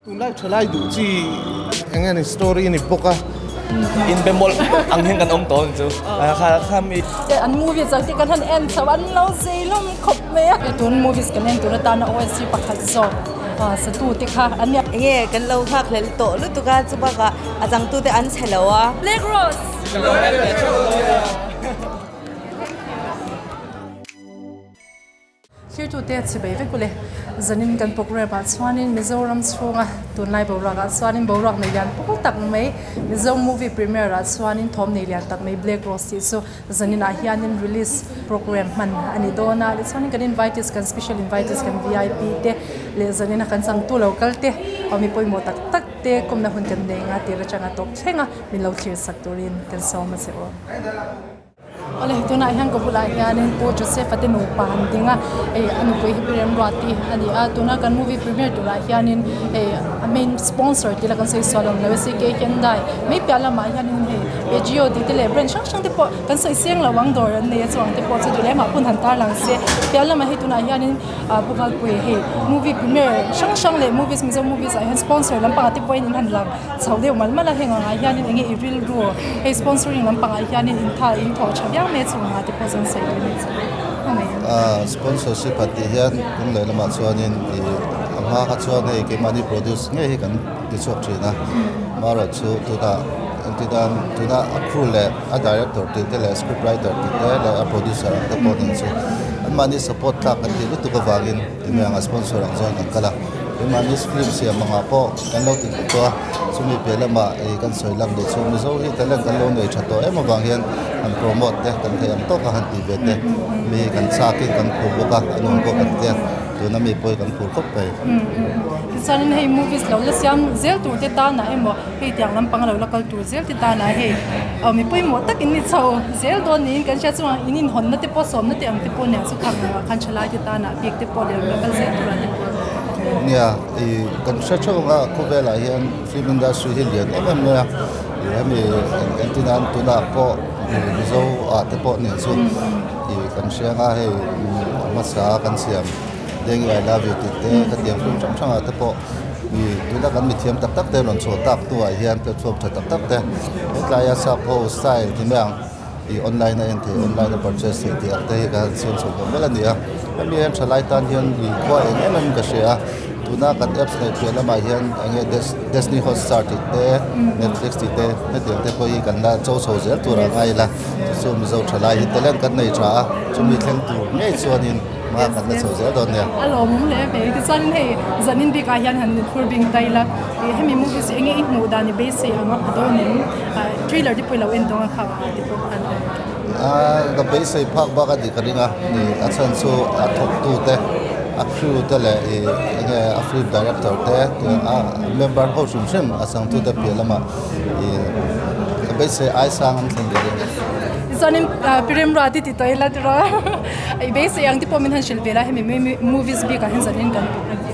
Tunlai thalai duh chi eng nge ni story a ni bawk a. Inbe mawlh ang hian kan awm tawh ang chu. Kha kha mi. An movie chang te kan han en chho an lo zei hlawm khawp mai a. Tun movies kan en tur atana OSC pakhat zawk satu te kha an nia. Enge kan lo nghak hlel tawh lutuk a chubakah a changtute an chhe lo a. Black Rose. Thirtute chhibei vek ule. Zanin kan programme ah chuanin Mizoram chhunga tunlai boruak ah chuanin boruak nei lian pawh tak mai Mizo movie premiere ah chuanin thawm nei lian tak mai Black Rose tih chu zanin ah hianin release programme hman a ni dawn a tichuanin kan invitees kan special invitees kan vip te leh zanin a kan changtu lo kal te mi pawimawh tak tak te kawmna hun kan nei nga tir atanga tawp thleng a min lo thlir sak turin kan sawm a che aw. Awle tunah hian ka bulah hianin Pu Joseph a te nupa an ding a hei a nupui hi Pi Remruati a ni a tuna kan movie premiere turah hianin hei a main sponsor tih la kan sawi sual awm lo e CK Hyundai mai piah lamah hianin hei Peugeot tih te leh brand hrang hrang te pawh kan sawi seng lo ang dawr an nei a chuang te pawh chu duh lemah hun han tarlang se piah lamah hei tunah hianin ah Pu Valpui hei movie premiere hrang hrang leh movies Mizo movies ah hian sponsor lampangah te pawhin in han lang. Chho deuh mal mal a heng angah hianin enge i rilru hei sponsoring lampangah hianin in tha in thawh tha viau mai a chungah te pawh chuan sawi tur nei chu a nei ang. Aaa sponsorship a tih hian kawng leh lamah chuanin ih a hma kha chuan hei keimahni produce ngei hi kan ti chhuak thin a amaherawh chu tunah engti dan tuna a crew leh a director tih te leh script writer tih te leh a producer ang te pawh nen chu anmahni support tlak kan tih lutuk avangin enge anga sponsor ang zawng kan kal a keimahni film siam angah pawh. Kan lo ti tawh a, chumi piah lamah ih kan sawi lang duh chu Mizo hi talent kan lo nei tha tawh em avang hian han promote te kan theih ang tawk a han tih ve te mi kan chak in kan phur bawk a, a nuam bawk an tia tuna mi pawh hi kan phur khawp mai. Tichuanin hei movies lo la siam zel tur te tanah emaw hei tiang lampang a lo la kal tur zel te tanah hei mi pawimawh tak in ni chho zel dawn niin kan hria chungah in inhawnna te pawh sawmna te ang te pawh nen chu khang ah khan thalai te tanah bik te pawh leh lo la kal zel tur ah te pawh. Nia. Ih kan hre theuh ang a khawvelah hian film industry hi lian em em mai a ih hemi entir nan tunah pawh ih mizo ah te pawh nen chu ih kan hria ang a hei hmasa kan siam dengi I love you tih te ka tiang film hrang hrang ah te pawh ih tuna kan mithiam tak tak te rawn chhuah tak hnuah hian platform tha tak tak te hetlai a sap ho style ti mai ang. Ih online a en theih online a purchase theih tih ang te hi ka han siam chho vek vek a ni a hemi hian thalai tan hian ih khua eng em em ka hria a tuna kan apps neih piah lamah hian eng nge des Disney Hotstar tih te Netflix tih te hetiang te pawh hi kan la cho chho zel tur a ngai ila chu chu Mizo thalai hi talent kan nei tha a chumi thleng tur ngei chuanin hma kan la chho zel dawn nia. A lawmawm hle mai tichuanin hei zanin bikah hian han inphur bing ta ila ih hemi movies hi enge i hmuh dan i beisei ang a pha dawn em trailer te pawh i lo en dawn a kha ah te pawh khan Ah ka beisei phak bak a nih ka ring a ni a chhan chu a thawk tu te a crew te leh ih enge a film director te a member ho hrim hrim a changtu te piah lamah ih ka beisei ai sang an thleng ka ring. Tichuanin Piremruati ti tawh ila tiraw. I beisei ang te pawh min han hrilh ve la hemi movies bik ah hian zanin kan tuk a ni.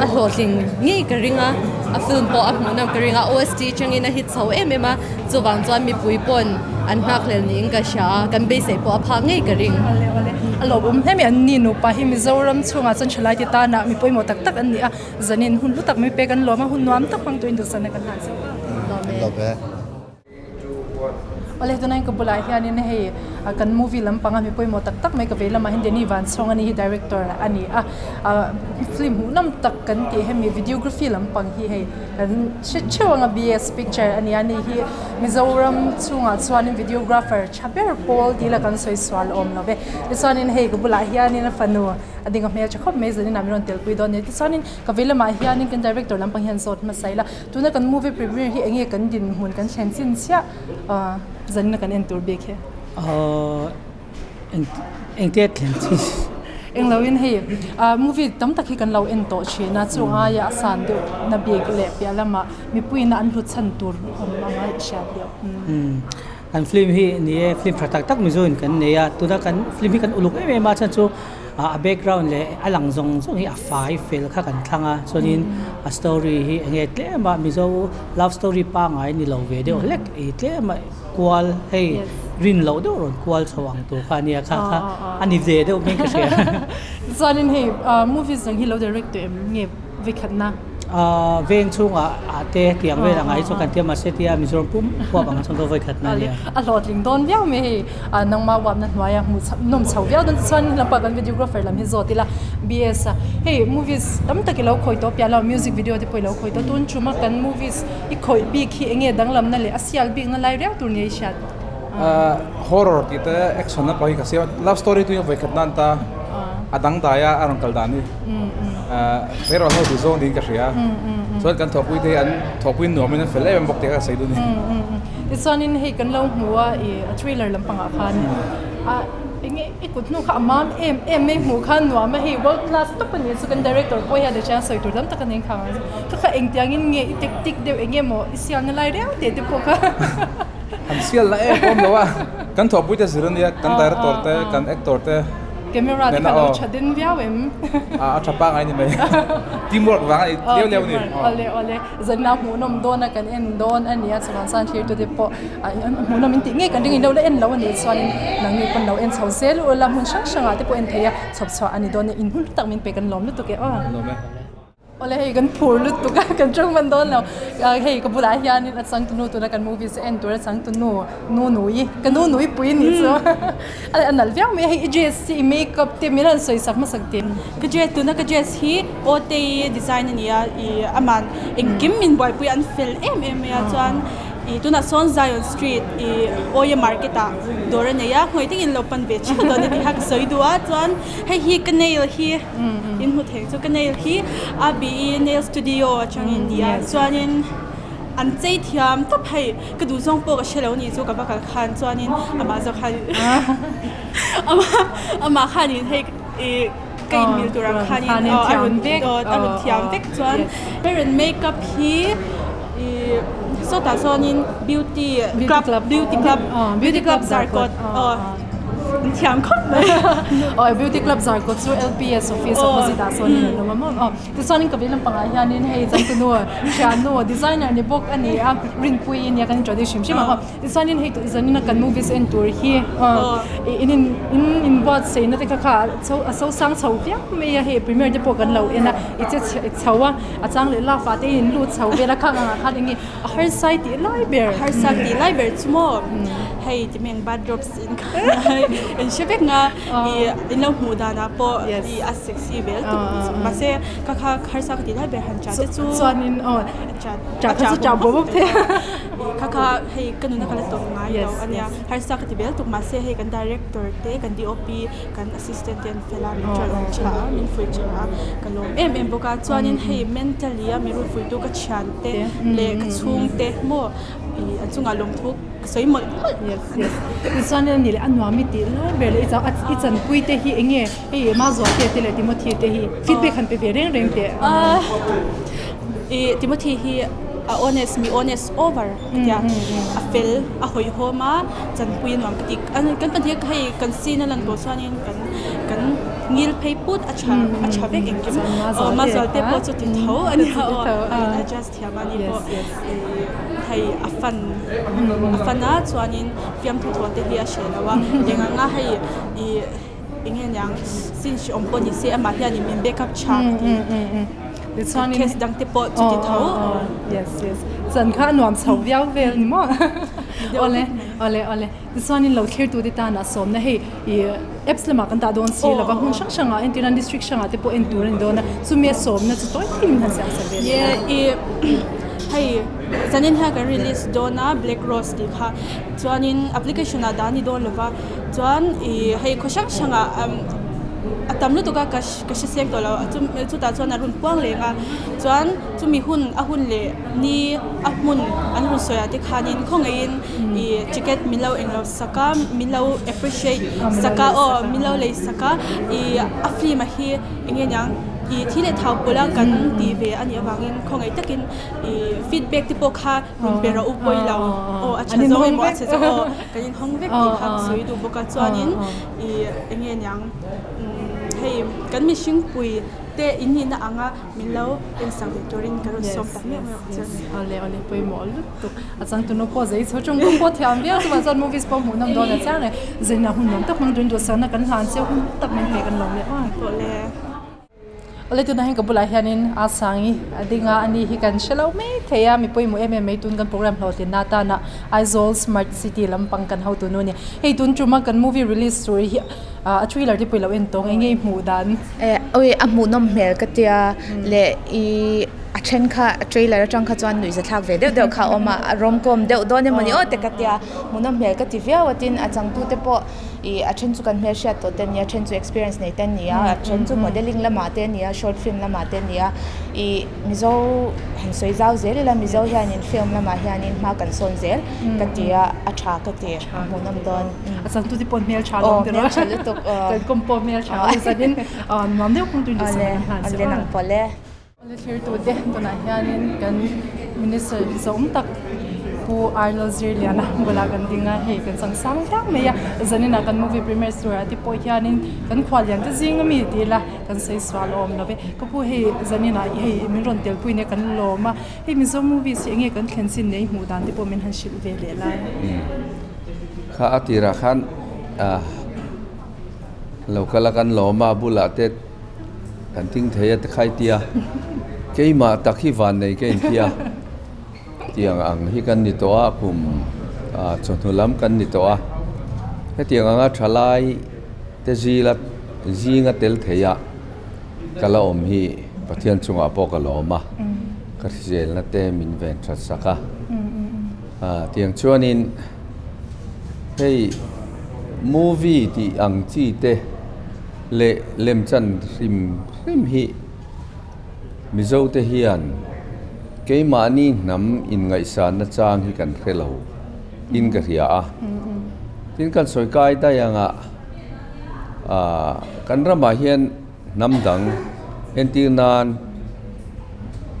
A hlawhtling ngei ka ring a, a film pawh a hmuhnawm ka ring a, OST atangin a hit chho em em a, chuvang chuan mipui pawn an nghakhlel niin ka hria a, kan beisei pawh a phak ngei ka ring. Awle awle, a lawmawm hle mai an ni nupa hi Mizoram chhungah chuan thalai te tanah mi pawimawh tak tak an ni a, zanin hun hlu tak mai pek an lawm a, hun nuam tak hmang turin duhsakna kan hlan zeuh a. Lawm e. Awle tunah ka bulah hianin hei kan movie lampanga mi pawimawh tak tak mai ka vei lamah hian Danny Vanchhawng a ni hi director a ni a ah film hmuh nawm tak kan tih hemi videography lampang hi hei kan hre theuh ang a B S picture a ni a ni hi Mizoram chhungah chuanin videographer tha ber pawl tih lah kan sawi sual awm lo ve tichuanin hei ka bulah hianin a fanu a ding a hmeltha khawp mai zanin ah min rawn telpui dawn a ni tichuanin ka vei lamah hianin kan director lampang hian zawt hmasa ila. Tuna kan movie premiere hi enge kan dinhmun kan thlen chin chiah zanina kan en tur bik hi? Engtia thlen chin? Englo in hei movie tam tak hi kan lo en tawh thin a, chung aia a san deuh na bik leh piah lamah mipuiin an hlut chhan tur awm anga i hriat deuh. Kan film hi ni e, film tha tak tak Mizo in kan nei a, tuna kan film hi kan uluk em em a chhan chu a background leh a lang zawng zawng hi a fai fel kha kan thlang a chuanin a story hi eng nge tlem a Mizo love story pangngai ni lo ve deuh hlek ih tlem a kual hei rin loh deuh rawn kual chho ang tur kha a nia kha kha a ni ve deuh hming ka hria. Chuanin hei movies dang hi lo direct tawh em nge vekhatna? Veng chhungah ah te tiang vel angah hi chuan kan tia mahse tia Mizoram pum huap ang chuan ka vawi khat na nia. A hlawhtling dawn viau mai hei nangmah uapna hnuaia hmuh chho nawm chho viau dawn chuan lampa kan videographer lam hi zawt ila BS a hei movies tam tak i lo khawi tawh piah lo music video te pawh i lo khawi tawh tun chuma kan movies i khawih bik hi eng nge danglamna leh a sial bikna lai riau tur nia i hriat. Horror tih te action na pawh hi ka siam a love story chu vawi khat nan ta a dangdai a a rawn kal dan hi tleirawl ho duh zawng niin ka hria chuan kan thawhpui te hi an thawhpui nuam in an fel em em bawk tih kha ka sawi dun a ni. Tichuanin hei kan lo hmu a ih a thriller lampangah khan a enge i kut hnu kha a mam em em mai hmuh khan nuam a hei world class tawp a ni chu kan director pawh hian a hria sawi tur tam tak a nei khang ang kha kha engtiangin nge i tactic deuh enge maw i sialna lai riau teh te pawh kha. An sial na em awm lo a, kan thawhpui te zir ania, kan director te, kan actor te Camera te kha lo tha den viau em? A tha pangai ni mai. Team work vang a ni leu leu ni. Awle awle, zanna hmuhnawm dawn a kan en dawn a nia, chuvang chuan thlir tu te pawh hmuhnawm in tih ngei kan ring in lo la en lo a nih chuanin nangni pawn lo en chho zel ula hmun hrang hrangah te pawh en thei a, chhawp chhuah a ni dawn e, in hmun tak min pe kan lawm lutuk e aw. Lawm e. Awle hei kan phur lutuk a kan tang hman dawn lo hei ka bulah hianin a changtunu tuna kan movies en tur a changtunu nu nui ka nu nui pui anih chu a nalh viau mai a hei i dress hi i makeup te min rawn sawi sak hmasak teh. Ka dress tuna ka dress hi Otei design a ni a ih aman engkim min buaipui an fel em em mai a chuan ih tunah sawn Zion street ih Oye market ah dawr a nei a hmuai takin lo pan ve theuh dawn a tih kha ka sawi duh a chuan hei hi ka nail hi. In hmu thei chu ka nail hi a BE nail studio atangin ni a chuanin an chei thiam tawp hei ka duh zawng pawh ka hre lo ni chu ka va kal khan chuanin amah zawk khan amah khanin hei ih ka in mil tur ang khanin a rawn a rawn thiam vek chuan ka rawn makeup hi ih sawtah sawnin beauty club beauty club beauty club zarkawt aw. An thiam khawp mai. Aw beauty club zarkawt chu LPS office opposite ah sawn in an awm a maw. Aw tichuanin ka veilam pangah hianin hei changtunu thiannu designer ni bawk a ni a Rinpuii nia kan introduce hrim hrim ang aw. Tichuanin hei zanin a kan movies en tur hi in in in inbuatsaihna te kha kha a so sang chho viau mai a hei premiere te pawh kan lo en a i che chho a a chang leh love ah te in lut chho vel a khang angah khan eng nge A harsa tih lai ber. A harsa tih lai ber chu maw hei ti meng bathrobes in kha in hre vek nga i in lo hmuh danah pawh i a sexy vel tuk mahse ka kha harsa ka tih lai ber han cha te chu chuanin aw cha kha chu cha bawp bawp thei kha kha hei ka nuna ka la tawp ngai lo ania harsa ka ti vel tuk mahse hei kan director te kan DOP kan assistant te an fel a min tawlh tha a min fuih tha a ka lawm em em bawk a chuanin hei mentally a min rawn fuihtu ka thian te leh ka chhung te maw ih an chungah lawmthu ka sawi mawlh mawlh. Yes yes tichuan a ni leh a nuam i tih lai ber leh i chanpui te hi eng nge hei Mazuate te leh Timothy te hi feedback han pe ve reng reng teh. Ih Timothy hi a honest mi honest over ka tia a fel a hawihhawm a chanpui a nuam ka ti kan pahnih a hei kan scene a lan tawh chuanin kan kan ngil phei put a tha a tha vek engkim aw Mazualte pawh chu ti tho a nia aw a in adjust thiam a ni pawh hei a fan a fan a chuanin fiamthu thaw te hi a hreh lo a eng anga hei ih eng nge niang scene hreawm pawh ni se amah hianin min backup tha ka ti. Tichuanin case dang te pawh chuti tho. Yes yes chan kha a nuam chho viau vel ni maw awle awle awle tichuanin lo thlir tu te tan a sawmna hei ih apps lamah kan dah dawn si lova hmun hrang hrangah entir nan district hrangah te pawh en tur a ni dawn a chumi a sawmna chu tawi takin min han siam sak ve Ye ih hei zanin hian kan release dawn a black rose tih kha chuanin application ah dah a ni dawn lova chuan ih hei khaw hrang hrangah a tam lutuk a ka Ka hre seng tawh lo a chutah chuan a rawn puang leng a chuan chumi hun a hun leh ni a hmun an rawn sawi ah te khanin khawngaihin ih ticket min lo englo sak a min lo appreciate sak a aw min lo lei sak a ih a film a hi eng nge niang ih thil leh thau pawlh a kan tih ve a nih avangin khawngaih takin ih feedback te pawh kha rawn pe rawh u pawi lo aw a tha zawng emaw a chhe zawng aw kan inhawng vek tih kha ka sawi duh bawk a chuanin ih eng nge niang. Hei kan mihring pui te in nihna anga min lo ensak leh turin ka rawn sawm tak meuh meuh che a ni. Awle awle pawimawh lutuk a changtunu pawh zei chho chung pawh pawh thiam viau chuvang chuan movies pawh hmuh nawm dawn a chiang reng zirna hun nuam tak hmang turin duhsakna kan hlan cheu hun tak min pe kan lawm leh aw. Awle. Awle tunah hian ka bulah hianin a sangi a ding a ani hi kan hre lo mai thei a mi pawimawh em em mai tun kan program hlawhtlinna atana Aizawl smart city lampang kan hotu nu a ni. Hei tun tuma kan movie release tur hi a trailer te pawh i lo en tawng eng nge i hmuh dan? Eh awi a hmuhnawm hmel ka tia leh ih a then kha a trailer atang kha chuan nuihza thlak ve deuh deuh kha a awm a a rawm kawm deuh dawn emawni aw te ka tia hmuhnawm hmel ka ti viau a tin a changtute pawh ih a then chu kan hmelhriat tawh te ania a then chu experience nei te ania a then chu modelling lamah te ania short film lamah te ania ih mizo han sawi zau zel ila mizo hianin film lamah hianin hma kan sawn zel ka ti a a tha ka ti a hmuhnawm dawn. A changtu te pawh hmel tha lo ang tiraw hmel tha lutuk kan kawm pawh hmel tha a zanin nuam deuh kawng tuin duhsak kan hlan awle nang pawh le. Awle thlirtu te tunah hianin kan minister zawm tak Pu Arlo Zirliana bulah kan ding a hei kan chang sang viau mai a zaninah kan movie premiere turah te pawh hianin kan khuallian te zing ami ti ila kan sawi sual awm lo ve ka pu hei zaninah hei min rawn telpui nia kan lawm a hei Mizo movies hi enge kan thlen chin nei hmuh dan te pawh min han hrilh ve leh lai. Kha a tirah khan ah lo kal a kan lawm a bulah te kan ting thei a tikhai tia keimah tak hi van nei ka intia tiang ang hi kan ni tawh a kum ah chawhnu lam kan ni tawh a hetiang anga thalai te zila zinga tel thei a ka la awm hi Pathian chungah pawh ka lawm a ka hriselna te min ven that sak a. Tiang chuanin hei movie tih ang chi te leh lemchan hrim hrim hi Mizo te hian keimahni hnam inngaihsanna chang hi kan hre lo in ka hria a. Tin kan sawi kai daih anga kan ramah hian Hnam dang entir nan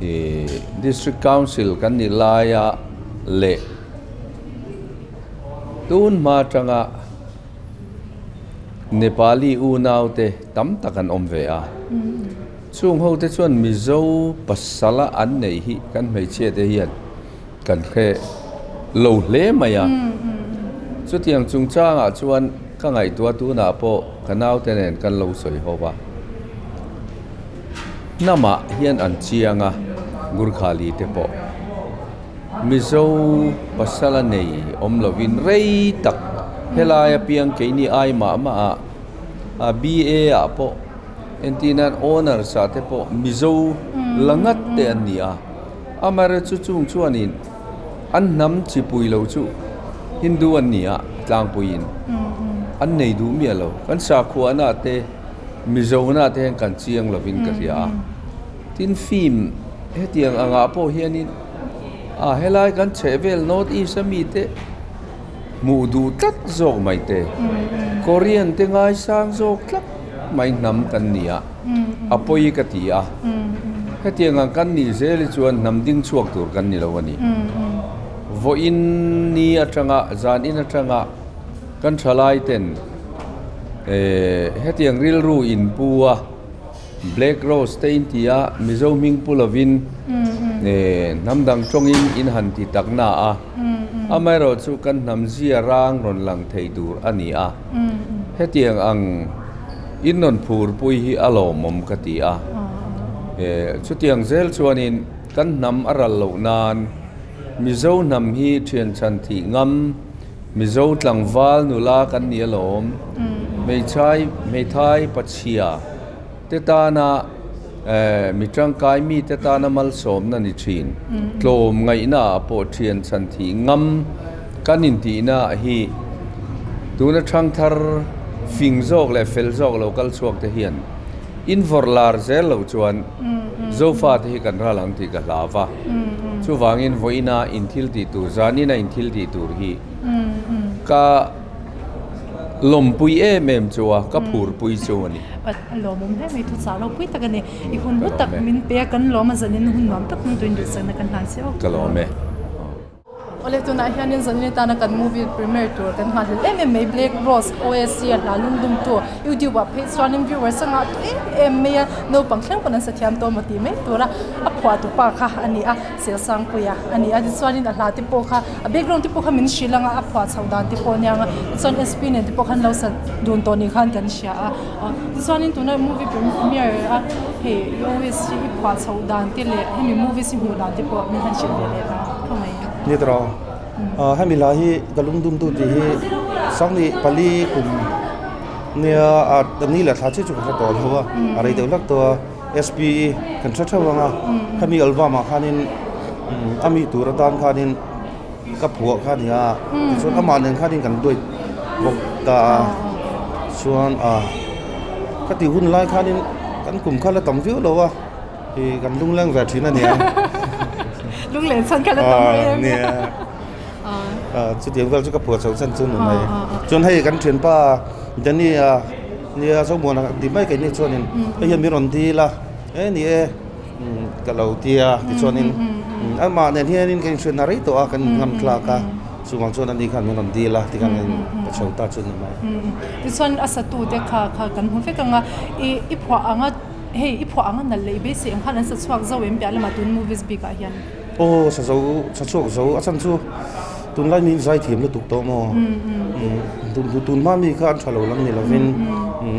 ih District Council kan nih laia leh tun hma atanga Nepali unau te tam tak an awm ve a. Chung ho te chuan Mizo pasala an neih hi kan hmeichhia te hian kan hre lo hle mai a. Chutiang chungchangah chuan ka ngaihtuah tunah pawh ka naute nen kan lo sawi ho va. Hnamah hian an chiang a, Gurkhali te pawh Mizo pasala nei awm lovin rei tak helai apiang keini ai mah mah ah a BA ah pawh entirnan honours ah te pawh Mizo la ngat te an ni a. Amaherawhchu chung chuanin an hnam chipui lo chu Hindu an ni a, tlangpuiin an nei duh miah lo. Kan sakhuana te, Mizona te hian kan chiang lovin ka hria a. Tin film hetiang angah pawh hianin a helai kan chhehvel North East a mite hmuh duh tlat zawk mai te, Korean te ngaisang zawk tlat mai hnam kan ni a. A pawi ka ti a, hetiang ang kan nih zel hi chuan hnam ding chhuak tur kan ni lo a ni. Vawiin ni atanga, zan in atanga kan thalai ten hetiang rilru in pu a, Black Rose te in ti a, Mizo hming pu lovin hnam dang tawngin in han ti tak na a, amaherawh chu kan hnam zia rang rawn lang thei tur a ni a, hetiang ang In rawn phurpui hi a lawmawm ka ti a. Chutiang zel chuanin kan hnam a ral loh nan Mizo hnam hi thianchhan thih ngam, Mizo tlangval nula kan ni alawm, hmeichhai hmeithai pachhia te tana mi tangkai mite tana malsawmna ni thin, tlawm ngaihna ah pawh thianchhan thih ngam kan intihna hi tuna thangthar fing zawk leh fel zawk lo kal chhuak te hian in vawrh lar zel loh chuan Zofa te hi kan ral ang tih ka hlau va. Chuvangin vawiina in thil tih tur, zanina in thil tih tur hi ka lawmpui em em chu a, ka phurpui chu a ni. A lawmawm hle mai, thuchah ropui tak a ni. I hun hlu tak min pe a, kan lawm a, zanin hun nuam tak hmang tuin duhsakna kan hlan si awk. Ka lawm e. Awle tunah hianin Zanini tana kan movie premiere tur kan nghahhlelh em em mai Black Rose OSC a hla lungdumtu YouTube ah phei chuanin viewers a ngah tawh em em mai a, naupang thleng pawn an sa thiam tawh maw tih mai tura a phuah tu pa kha a ni a, Selsangpuia a ni a, tichuanin a hla te pawh kha a background te pawh kha min hrilh ang a, a phuah chhoh dan te pawh a nia ang a, tichuan SP nen te pawh khan lo sa dun tawh ni khan kan hria a, tichuanin tuna movie premiere a hei OSC i phuah chhoh dan te leh hemi movies i hmuh dan te pawh min han hrilh ve leh ta khaw mai. Ni tawh hemi lah hi ka lungdumtu tih hi Sangni pali kum nia a ni leh thla chiah chu ka hre tawh lo a, a rei deuh hlek tawh a, SPE kan hre theuh ang a, hemi album ah khanin a mi tur atan khanin ka phuah kha a ni a, tichuan amah nen khanin kan duet bawk ta a, chuan ah ka tih hun lai khanin kan kum kha la tam viau lo a, ih kan lungleng ve thin a nia. Lunglen chhan kha la tam mai em? Nia. Chutiang vel chu ka phuah chho chan chu ni mai. Chuan hei kan thianpa Danny a nia Zomuana ti mai keini chuanin hei hian min rawn dil a, e ni e ka lo ti a tichuanin amah nen hianin kan inhriatna rei tawh a kan inngam tlak a, chuvang chuan ani khan min rawn dil a tikhan ka chho ta chu ni mai. Tichuan a satute kha kha kan hmu vek ang a, i phuah ang a hei i phuah ang a nalh leh i beisei ang khan an sa chhuak zo em piah lamah tun movies bikah hian. Aw sa zo sa chhuak zo a chan chu tunlai mi zai thiam lutuk tawh maw tun hma mi kha an tha lo lam ni lovin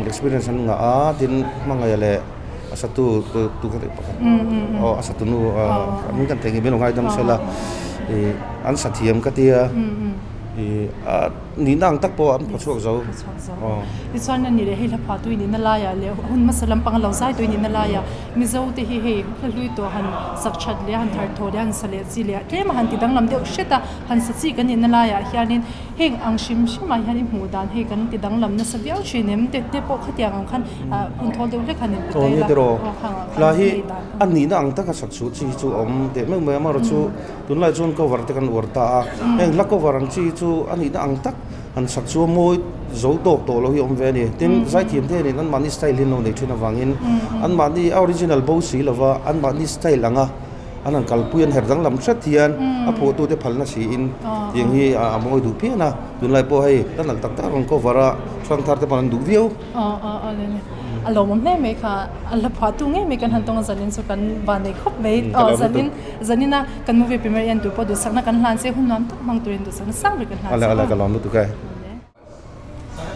experience an ngah a tin hmangaih leh a satu tu kha pakhat aw a satu nu an kan thei ngei mai lo ngaidam sela ih an sa thiam ka tia ih a Nihna ang tak pawh an phaw chhuak zo. Phaw chhuak zo. Tichuan a ni leh hei hla phuah tui nihna laiah leh hun hmasa lampang a lo zai tui nihna laiah Mizo te hi hei hla hlui tawh han sak that leh han thar thaw leh han sa leh chi leh tlem a han ti danglam deuh hret a, han sa chi kan nihna laiah hianin heng ang hrim hrimah hian i hmuh dan hei kan ti danglam nasa viau thin em te te pawh khatiang ang khan hun thawl deuh hlek han inpe ta ila aw khang ang khan hei dan. A nihna ang taka sak chhuh chi hi chu a awm teh meuh mai a, amaherawhchu Tunlai chuan cover te kan uar ta a, heng hla cover ang chi chu a nihna ang tak han sak chu a mawi zo tawk tawh lo hi a awm ve a ni. Tin, zaithiam te hianin anmahni style hi an lo nei thin avangin anmahni a original bo si lova anmahni style anga an han kalpui an her danglam hret hian a phuahtute phalna siin tiang hi a mawi duh phian a. Tunlai pawh hei hla nalh tak tak a rawn cover a, hrangthar te pawh an duh viau. Aw aw aw le le a lawmawm hle mai kha a hla phuah tu ngei mai kan han tawng a zanin chu kan van nei khawp mai aw zanin zanina kan movie premiere en tur pawh duhsakna kan hlan che hun nuam tak hmang turin duhsakna sang ber kan hlan che aw ale ale ka lawm lutuk e.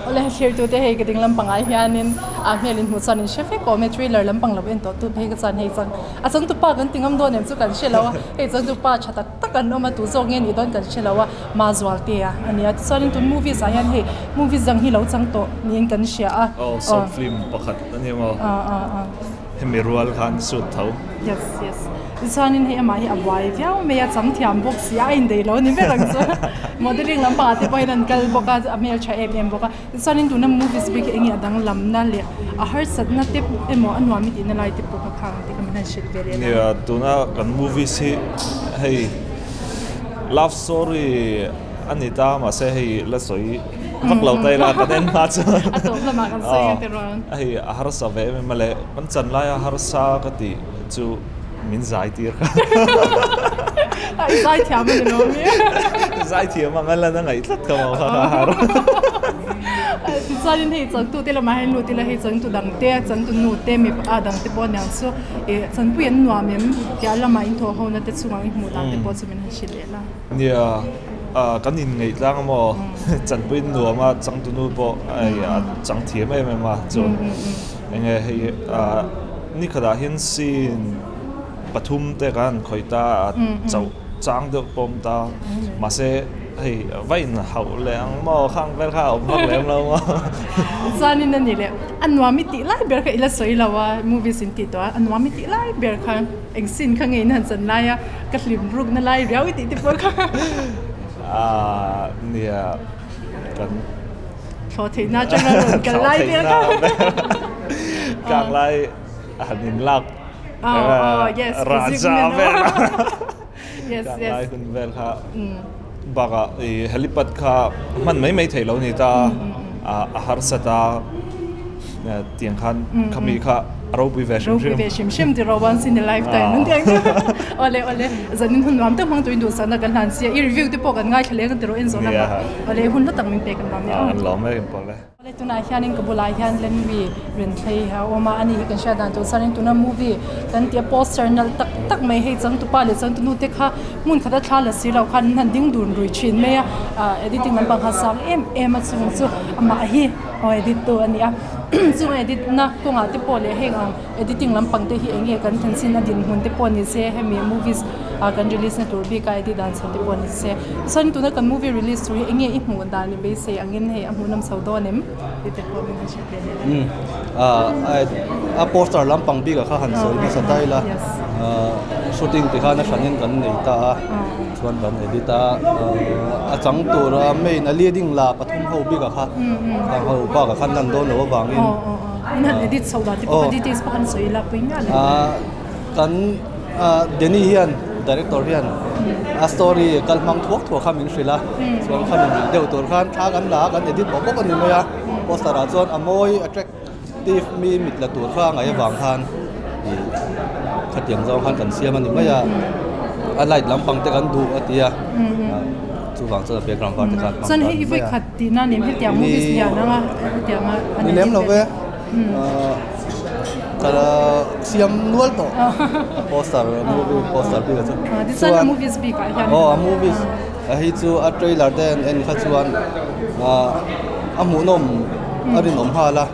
Awle thlir tu te hei ka ding lampang ah hianin a hmel in hmuh chuan in hre vek awm e trailer lampang lo en tawh tu phei ka chuan hei chuan a changtupa kan ti ngam dawn em chu kan hre lo a hei changtupa tha tak tak an awm a tu zawk nge nih dawn kan hre lo a Mazualtea a ni a tichuanin tun movies ah hian hei movies dang hi lo chang tawh niin kan hria a. Aw short film pakhat a ni maw? Hemi rual khan shoot tho. Yes yes tichuanin hei amah hi a buai viau mai a chang thiam bawk si a a indaih lo a ni ber ang chu modelling lampangah te pawhin an kal bawk a a hmeltha em em bawk a tichuanin tuna movies bik hi eng nge a danglamna leh a harsatna te emaw a nuam i tihna lai te pawh kha khang te kha min han hrilh ve leh la. Nia tuna kan movies hi hei. Love story a ni ta mahse hei la sawi vak lo ta ila kan en hma chuan A tawp lamah kan sawi ang tirawn. Hei a harsa ve em em a le kan chan laia harsa ka tih chu min zai tir kha. I zai thiam a ni lo mi? Zai thiam ang a lan a ngaih tlat ka maw kha kha har. Tichuanin hei changtu te lamah hian lut ila hei changtu dang te changtu nu te mipa dang te pawh aniang chu ih chanpui an nuam em tia lamah in thawh ho na te chungah i hmuh dan te pawh chu min han hrilh leh la. Nia kan inngeih tlang amaw chanpui an nuam a changtu nu pawh hei a chang thiam em em a chuan enge hei nikhatah hian scene pathum te kan han khawih ta a chauh chang deuh pawh a awm ta mahse hei va in hauh leh ang maw khang vel kha a awm vak lem lo maw. Chuanin a ni leh a nuam i tih lai ber kha i la sawi lo a movies in tih tawh a a nuam i tih lai ber kha eng scene kha nge in han chan lai a ka hlim ruk na lai riau i tih te pawh kha. Aaa nia kan. Thlawh theihna atanga rawn kal lai vel kha. Kang lai han in lak. Oh, oh, yes, Raja vel. Yes, yes. Lai hun vel kha. Baka i helipad kha hman mai mai thei lo ni ta. A harsa ta. Tiang khan khami kha a ropui ve hrim hrim. Ropui ve hrim hrim tiraw once in a lifetime an ti ang chu. Awle awle zanin hun nuam tak hmang turin duhsakna kan hlan sia i review te pawh kan ngaithla leng tiraw en zawh lamah. Awle hun hlu tak min pek an nuam nia. An lawm em pawh le. Awle tunah hianin ka bulah hian Lenwi Renthlei a awm a, ani hi kan hriat dan tur chuanin tuna movie kan tih a poster nalh tak tak mai hei changtupa leh changtunu te kha hmun khata thla la si lo khan an han ding dun rui thin mai a, editing lampang kha sang em em a chung chu amah hi. Aw edit tu a ni a, chung edit na kawngah te pawh leh heng ang editing lampang te hi eng nge kan thlen a dinhmun te pawh ni se hemi movies ah kan release na tur bik a edit dan chho te pawh ni se chuan tuna kan movie release tur hi eng nge i hmuh dan i beisei angin hei a hmuhnawm chho dawn em tih te pawh min han hrilh ve leh a poster lampang bik ah kha han sawi hmasa daih ila shooting ti khan a hranin kan nei ta a chuan kan edit a a chang tura main a leading la pathum ho bik ah kha khang ho bak ah khan lan dawn loh avangin kan Danny hian director hian a story kal hmang thuak thuak kha min hrilh a chuan kha min hrilh deuh tur khan thla kan la a kan edit bawk bawk a ni mai a poster ah chuan a mawi attractive mi mit la tur kha a ngaih avang khan ih khatiang zawng khan kan siam a ni mai a a light lampang te kan duh a ti a chuvang chuan a background var te khan hmang chuan hei i vawi khat tihna nen hetiang movies lian anga hetianga ni lem lo ve ka siam nual tawh poster movie poster bik ah chuan tichuan a movies bik ah hian aw a movies hei chu a trailer te an en kha chuan a hmuhnawm a rinawm nghal a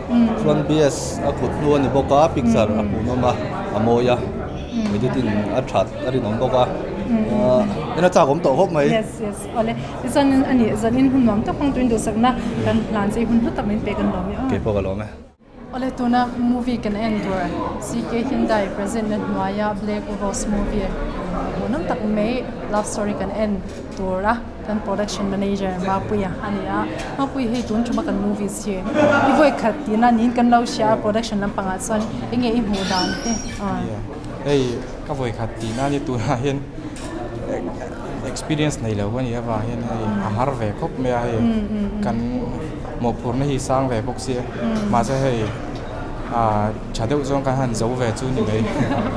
chuan BS a kut hnu a ni bawk a picture a hmuhnawm a a mawi a editing a that a rinawm bawk a en a chak awm tawh khawp mai. Yes yes awle tichuan ani zanin hun nuam tak hmang turin duhsakna kan hlan che i hun hlu tak min pek an lawm e aw. Keipawh ka lawm e. Awle tuna movie kan en tur CK Hyundai present na hnuaia Black Rose movie hmuhnawm tak mai love story kan en tur a kan production manager Mapuia a ni a Mapuia hei tun thuma kan movies hi i vawi khat tihna niin kan lo hria a production lampangah chuan enge i hmuh dan te hei ka vawi khat tihna ni tunah hian experience nei lo a nih avang hian hei a har ve khawp mai a hei kan mawhphurhna hi sang ve bawk sia mahse hei ah tha deuh zawng kan han zo ve chu ni mai.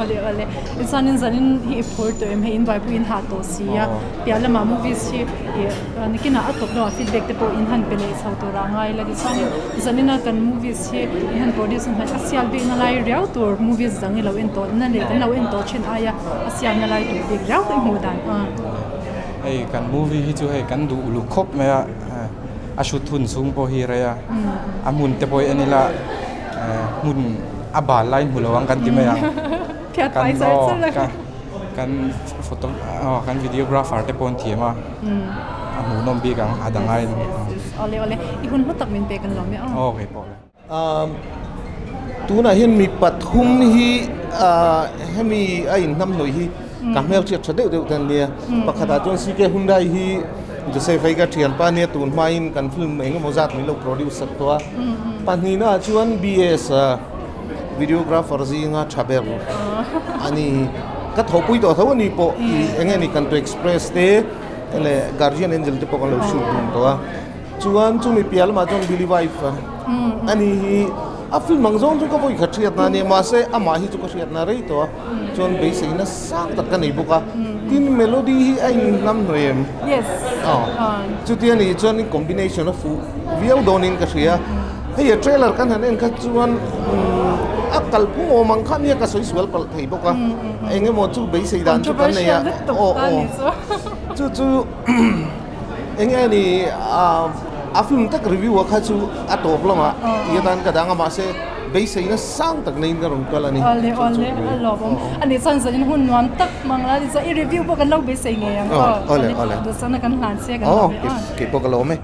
Awle awle chuanin zanin hi i phur tawh em hei in buaipui in hah tawh si a piah lamah movies hi ih nikinah a tawp lamah feedback te pawh in han pe leh chho tur ah ngai la tichuanin zanina kan movies hi in han produce a a sial bikna lai riau tur movies dang i lo en tawh na leh kan lo en tawh thin aia a sialna lai tur bik riau i hmuh dan a. Hei kan movie hi chu hei kan duh uluk khawp mai a. A shoot hun chhung pawh hi rei a, a hmun te pawh hi en ila hmun a bal lai hmu lo ang kan ti mai ang. Kan aw kan photo aw kan videographer te pawh an thiam a, a hmuhnawm bik ang a dang aiin. Awle awle i hun hlu tak min pek an lo mai aw. Aw keipawh le. Tunah hian mi pathum hi hemi a inhnamhnawih hi ka hmelhriat tha deuh deuh te an nia. Pakhatah chuan CK Hyundai hi Joseph-a hi ka thianpa ania tun hmain kan film eng emaw zat min lo produce sak tawh a. Pahnihnaah chuan BS videographer zinga tha ber a ni. Ka thawhpui tawh tho a ni pawh eng nge ni Kanto Express te leh Guardian Angel te pawh kan lo shoot dun tawh a. Chuan chumi piah lamah chuan Billy Wife a ni hi a film ang zawng chu ka vawi khat hriatna a nia mahse amah hi chu ka hriatna rei tawh a chuan beiseina sang tak ka nei bawk a tin melody hi a inhnam hnuai em yes chuti a nih chuan combination a fuh viau dawnin ka hria hei a trailer kan han en kha chuan a kalphung awm ang kha nia ka sawi sual palh thei bawk a eng emaw chu beisei dan chu kan nei a aw aw chu chu Eng nge ni a film tak review a kha chu a tawp lamah tih atan ka dang a mahse beiseina sang tak neiin ka rawn kal a ni. Awle awle a lawmawm a nih chuan zanin hun nuam tak hmang la ni chuan i review pawh kan lo beisei ngei ang aw awle awle duhsakna kan hlan che kan lawm e aw kei pawh ka lawm e.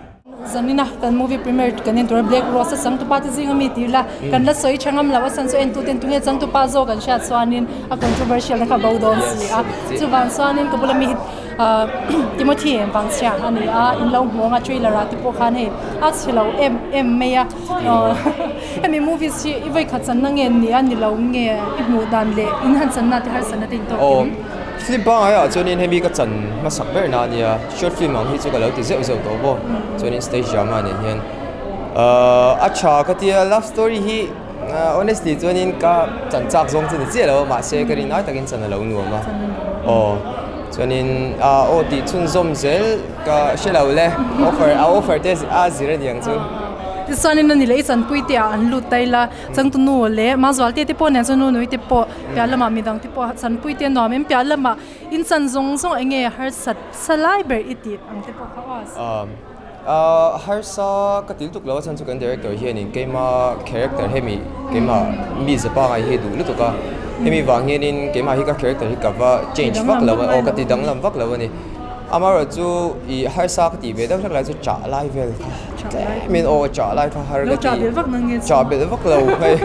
Zanina kan movie premiere kan en tur a Black Rose a changtupa te zinga mi tih ila kan la sawi tha ngam lo a chhan chu entu ten tunge changtupa zawk an hriat chuanin a controversial na kha bo dawn si a chuvang chuanin ka bula mi hi Timothy Vangchhia a ni a, in lo hmuh anga trailer ah te pawh khan hei a chhe lo em em mai a, hemi movies hi i vawikhat channa nge ni a ni lo nge i hmuh dan leh in han channa te harsatna te in tawk kim? Film pangngai ah chuanin hemi ka chan hmasak ber na a nia, short film ang hi chu ka lo ti zeuh zeuh tawh bawk, chuanin stage drama nen hian a tha ka tia love story hi. Honestly chuanin ka chan chak zawng chu ni chiah lo a mahse ka rin ai takin chan a lo nuam a. Aw chuanin aw tih chhunzawm zel ka hre lo le offer a offer te a zir a niang chu. Tichuanin a ni leh i chanpui te ah an lut ta ila changtunu leh Mazualte te pawh nen chuan Nunui te pawh piah lamah midang te pawh chanpui te nuam em piah lamah in chan zawng zawng eng nge harsat sa lai ber i tih ang te pawh kha aw. Harsa ka til tuk lo a chhan chu kan director hianin keima character hemi keima mi zapa ngai hi duh lutuk a hemi vang hianin keimah hi ka character hi ka va change vak lo a aw ka ti danglam vak lo a ni amaherawh chu ih harsa ka tih ve deuh hlek lai chu chah lai vel kha tlemin aw chah lai kha har ka ti chah belh vak lo hei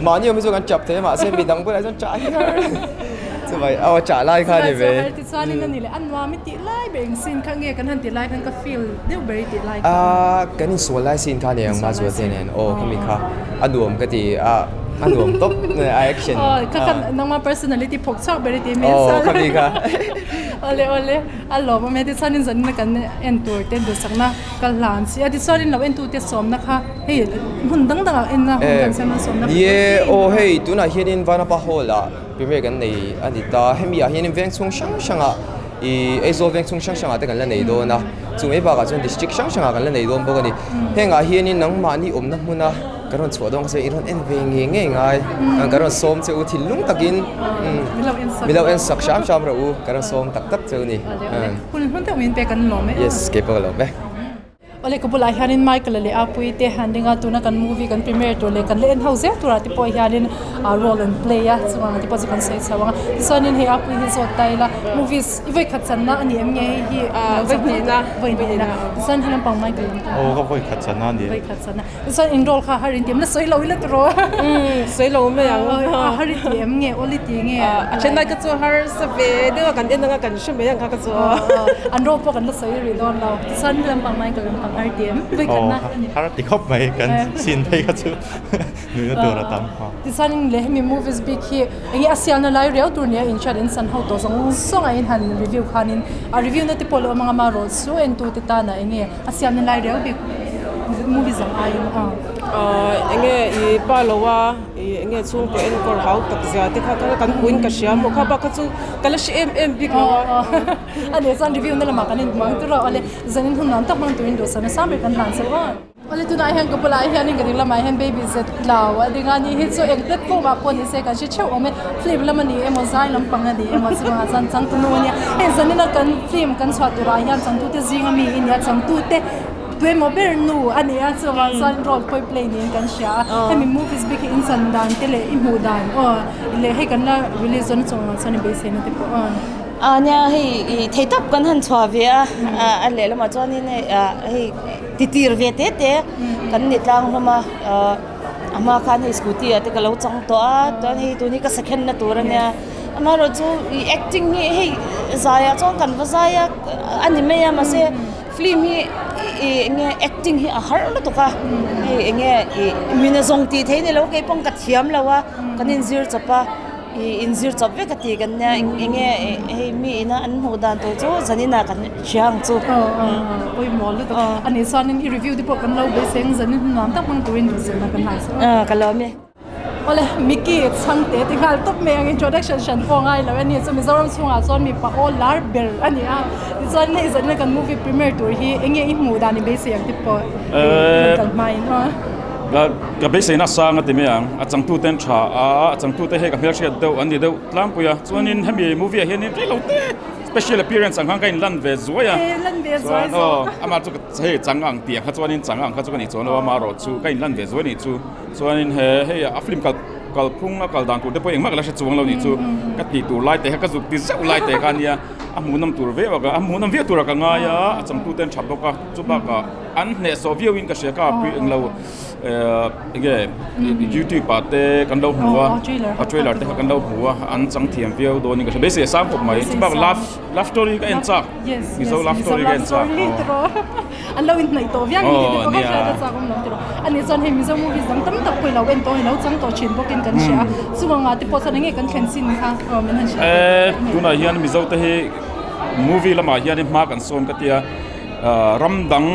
mahni awm hi chu kan chap thei a mahse midang bulah chuan chah hi har chuvai aw chah lai kha a ni ve. Chuanin a ni leh a nuam i tih lai ber eng scene kha nge kan han tih lai khan ka feel deuh ber i tih lai kha. Kan insual lai scene kha aniang Mazual te nen aw khami kha a nuam ka ti a a nuam tawp a action. Aw kha kha nangma personality phawk chhuak ber i tih hmel sa. Aw khami kha. Awle awle a lawm awm e tichuanin zanin a kan en tur te duhsakna ka hlan si a tichuanin lo en tu te sawmna kha hei hmun dang dangah enna hun kan siam a sawmna. Ni e aw hei tunah hianin Vanapa Hall ah Premier kan nei a ni ta. Hemi ah hianin veng chhung hrang hrangah ih Aizawl veng chhung hrang hrangah te kan la nei dawn a, chu mai bakah chuan district hrang hrangah kan la nei dawn bawk a ni. Hengah hianin nangmahni awmna hmuna kan rawn chhuah dawn kha chuan i rawn en ve ngei ngei ngai, kan rawn sawm che u thinlung takin min lo en sak hram hram rawh u, kan rawn sawm tak tak che u ni. Yes, keipawh ka lawm e. Awle ka bulah hianin Michael-a leh Apuii te han ding a tuna kan movie kan premiere tur leh kan la en ho zel turah te pawh hianin ah role an play a chuvang te pawh chu kan sawi chho ang a tichuanin hei Apuii hi zawt ta ila movies i vawi khat channa a ni em nge hei hi vawi hnihna tichuan he lampang Michael lam aw ka vawi khat channa a ni vawi khat channa tichuan in role kha har in ti em la sawi lo ila tiraw sawi lo mai ang a har i ti em nge awli ti nge a then lai ka chu har sa ve deuh a kan en anga kan hre mai ang kha ka chu an role pawh kan la sawi rih dawn lo. Tichuan lampang mai ka lampang har ti em? Vui khatna a ni. Har ti khawp mai kan scene phei kha chu nuihna tur a tam. Tichuan leh hemi movies bik hi enge a sialna lai riau tur nia inhriat in san ho tawh zawng zawng a in han review khanin a review na te pawh lo awm ang a amaherawh chu entu te tana enge a sialna lai riau bik movies ang aiin a. Enge i pa lo a. Ih enge chhungkaw enkawl hau tak zia te kha kha kan hmuin ka hria maw kha bak kha chu ka la hre em em bik lo a. A leh chuan review na lamah kan inhmang tur a awle zanin hun nuam tak hmang turin duhsakna sang ber kan hlan chauh a. Awle tunah hian ka bulah hianin ka ding lamah hian baby zet tlau a ding a ni hi chu eng platform ah pawh ni se kan hre theuh awm e film lam a ni emaw zai lampang a ni emaw chuvangah chuan changtunu a nia hei zanina kan film kan chhuah turah hian changtute zinga mi i nia changtute Tuemaw ber nu a ni a, chuvang chuan role pawh i play niin kan hria a, hemi movies bik hi in chan dan te leh i hmuh dan aw leh hei kan la release dawn chungah chuan i beiseina te pawh aw. A nia hei i thei tawp kan han chhuah ve a, a lehlamah chuanin hei hei titir ve te te kan ni tlang hlawm a, a hma khan hei scooty ah te ka lo chang tawh a, chuan hei tun hi ka second na tur a nia, amaherawhchu i acting hi hei zaiah chuan kan va zai a a ni mai a mahse. Film hi i enge acting hi a har lutuk a hei enge i min a zawng tih theih a ni lo kei pawh ka thiam lo a kan inzir chawp a i inzir chawp vek a ti kan nia enge hei mi ina an hmuh dan tur chu zanin ah kan hria ang chu. Aw aw pawimawh lutuk a nih chuanin i review te pawh kan lo beisei ang zanin nuam tak hmang turin duhzirna kan hlan chauh a. Ka lawm e. Awle, Mickey chhangte ti nghal tawp mai ang introduction hran pawh ngai lo a ni. Chu Mizoram chhungah chuan mipa aw lar ber a ni a. Tichuan hei zanin kan movie premiere tur hi eng nge i hmuh dan i beisei ang te pawh rawn kal hmain aw. Ka beiseina sang a ti mai ang. A changtute an tha a, a changtute hei ka hmelhriat deuh an ni deuh tlangpui a. Chuanin hemi movie ah hianin rei lo te special appearance ang khan ka inlan ve zuai a. Chuan aw amah chu hei chang ang tih ang kha chuanin chang ang kha chu ka nih chuan lo a, amaherawh chu ka inlan ve zuai a nih chu. Chuanin he hei a film kal kalphung a kal dan tur te pawh engmah ka la hre chuang lo nih chu ka tih tur lai te kha ka zuk ti zeuh lai te kha ania a hmuhnawm tur viau a a hmuhnawm viau tur a ka ngai a a changtu te an tha bawk a chu bakah an hnehsawh viau in ka hria ka pui englo ehh enge youtube ah te kan lo hmu a a trailer te kha kan lo hmu a an chang thiam viau dawn in ka hria beisei a sang khawp mai chu bakah love love story ka en chak mizo love story ka en chak An lo inhnaih tawh viau in tih te pawh kha hriat a chak awm lo tiraw. A nih chuan hei Mizo movies dang tam tak pawh i lo en tawh a, i lo chang tawh thin bawkin kan hria a. Chuvanga te pawh chuan eng nge kan thlen chin kha aw min han hrilh Eh, tunah hian Mizo te hi movie lamah hian hma kan sawn ka tia. Ram dang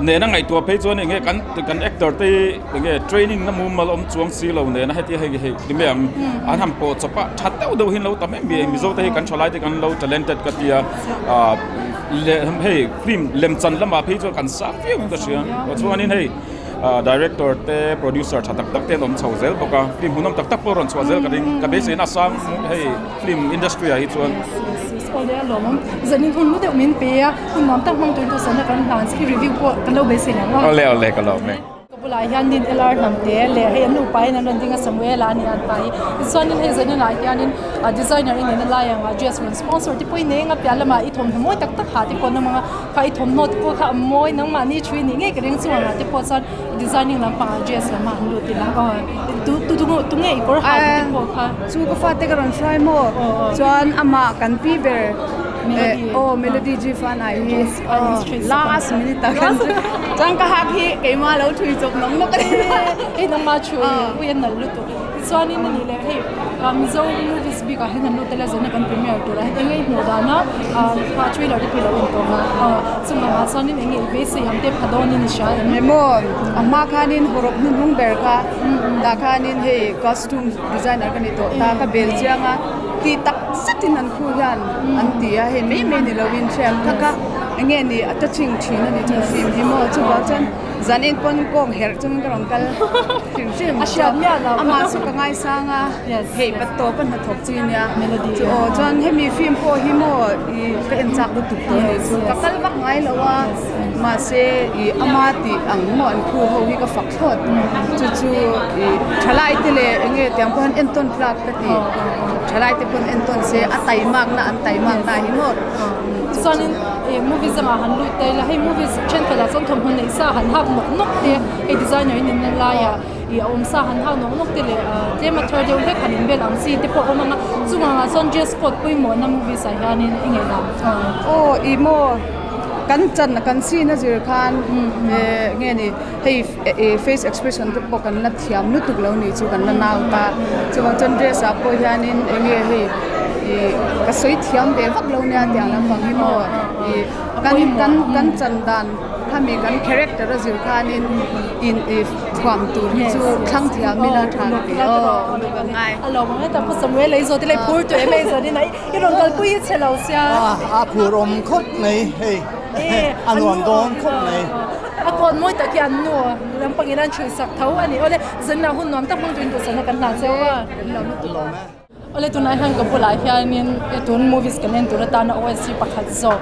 Nena ngaihtuah phei chuan enge kan kan actor te hi enge training na mumal awm chuang si lo nena hetia hei hei ti mai ang an han pawh chawp a tha deuh deuh hi an lo tam em em Mizo te hi kan thalai te kan lo talented ka tia ah leh hei film lemchan lamah phei chuan kan sang viau in ka hria chuanin hei ah director te producer tha tak tak te an awm chho zel bawk a film hmuhnawm tak tak pawh a rawn chhuah zel ka ring ka beiseina a sang hei film industry ah hi chuan. Zanin hun lu deuh min pe a. Hun nuam tak hmang turin duhsakna kan hlan che i review pawh kan lo beisei lo a. Awle awle ka lawm e. Ka bulah hianin LR Hnamte leh hei an nupa in an rawn ding a Samuela a ni an pa hi. Tichuanin hei zanin ah hianin designer i nihna lai ang ah dress rawn sponsor te pawh i nei anga piah lamah i thawmhnaw mawi tak tak ha te pawh an awm ang a, kha i thawmhnaw te pawh kha a mawi nangmahni thu i nih ngei ka ring chung ang ah te pawh chuan designing lampang ah dress lam ah an lut ila aw tu tu tunge i kawr ha te pawh kha. Chu ka fate ka rawn hruai maw chuan amah kan pi ber. Aw Melody G fan ai hi last minute ah khan chuan ka hak hi keimah lo thui chawp nawk nawk a ni. Hei nangma thu ui a nalh lutuk. Tichuanin a nih leh hei Mizo movies bik ah hian an lut tel a zan a kan premiere tur ah hian eng nge i hmuh dan a kha trailer te pawh i lo en tawh a chungah ah chuanin eng nge i beisei ang te pha dawnin i hria em? Emaw a hma khanin hawrawp hnuhnung ber kha tah khanin hei costume designer ka ni tawh ta ka bel chiang a. Tih tak zetin an khu hian an ti a, hei mai mai ni lovin hriat thak a, enge ni a touching thin a ni chu film hi maw chuvang chuan zanin pawn kawng herh chungin ka rawn kal hrim hrim amah chu ka ngaisang a, hei pat tawp a hnathawk chi nia chu aw chuan hemi film pawh hi maw ih ka en chak lutuk tawh a ni chu ka kal vak ngai lo a mahse ih ama tih ang maw an khu ho hi ka fak thlawt chu chu ih thalai te leh enge tiang pawh hian entawn tlak ka ti. Thalai te pawn entawn se a taimak na an taimak na hi maw. Chuanin ih movies lamah han lut ta ila hei movies thenkhat ah chuan thawmhnaw neih sa han hak nawk nawk te hei designer in in laiah ih a awm sa han hak nawk nawk te leh ah tlem a thar deuh hlek han inbel ang chi te pawh a awm ang a chungah ah chuan dress code pawimawhna movies ah hianin i ngaih dan Aw ih maw kan chan kan chin a zir khan nge ni hei Face expression te pawh kan la thiam lutuk lo nih chu kan la nau ta chuvang chuan dress ah pawh hianin eng nge hei ih ka sawi thiam ve vak lo nia tiang lampang hi maw ih kan kan kan chan dan khami kan character a zir khanin in ih thuam tur hi chu thlang thiam ila tha ka ti aw uluk a ngai. A lo ang e ta pu Samuel ei zawt ila i phur tawh em ei zawt in i rawn kalpui hi chhe lo sia. A phur awm khawp mai hei a nuam dawn khawp mai. A kawn mawi tak hi an nu lampang in an chhui sak tho a ni. Awle zanah hun nuam tak hmang turin duhsakna kan hlah cheu a. Awle tunah hian ka bulah hianin tun movies kan en tur atana OSC pakhat zawk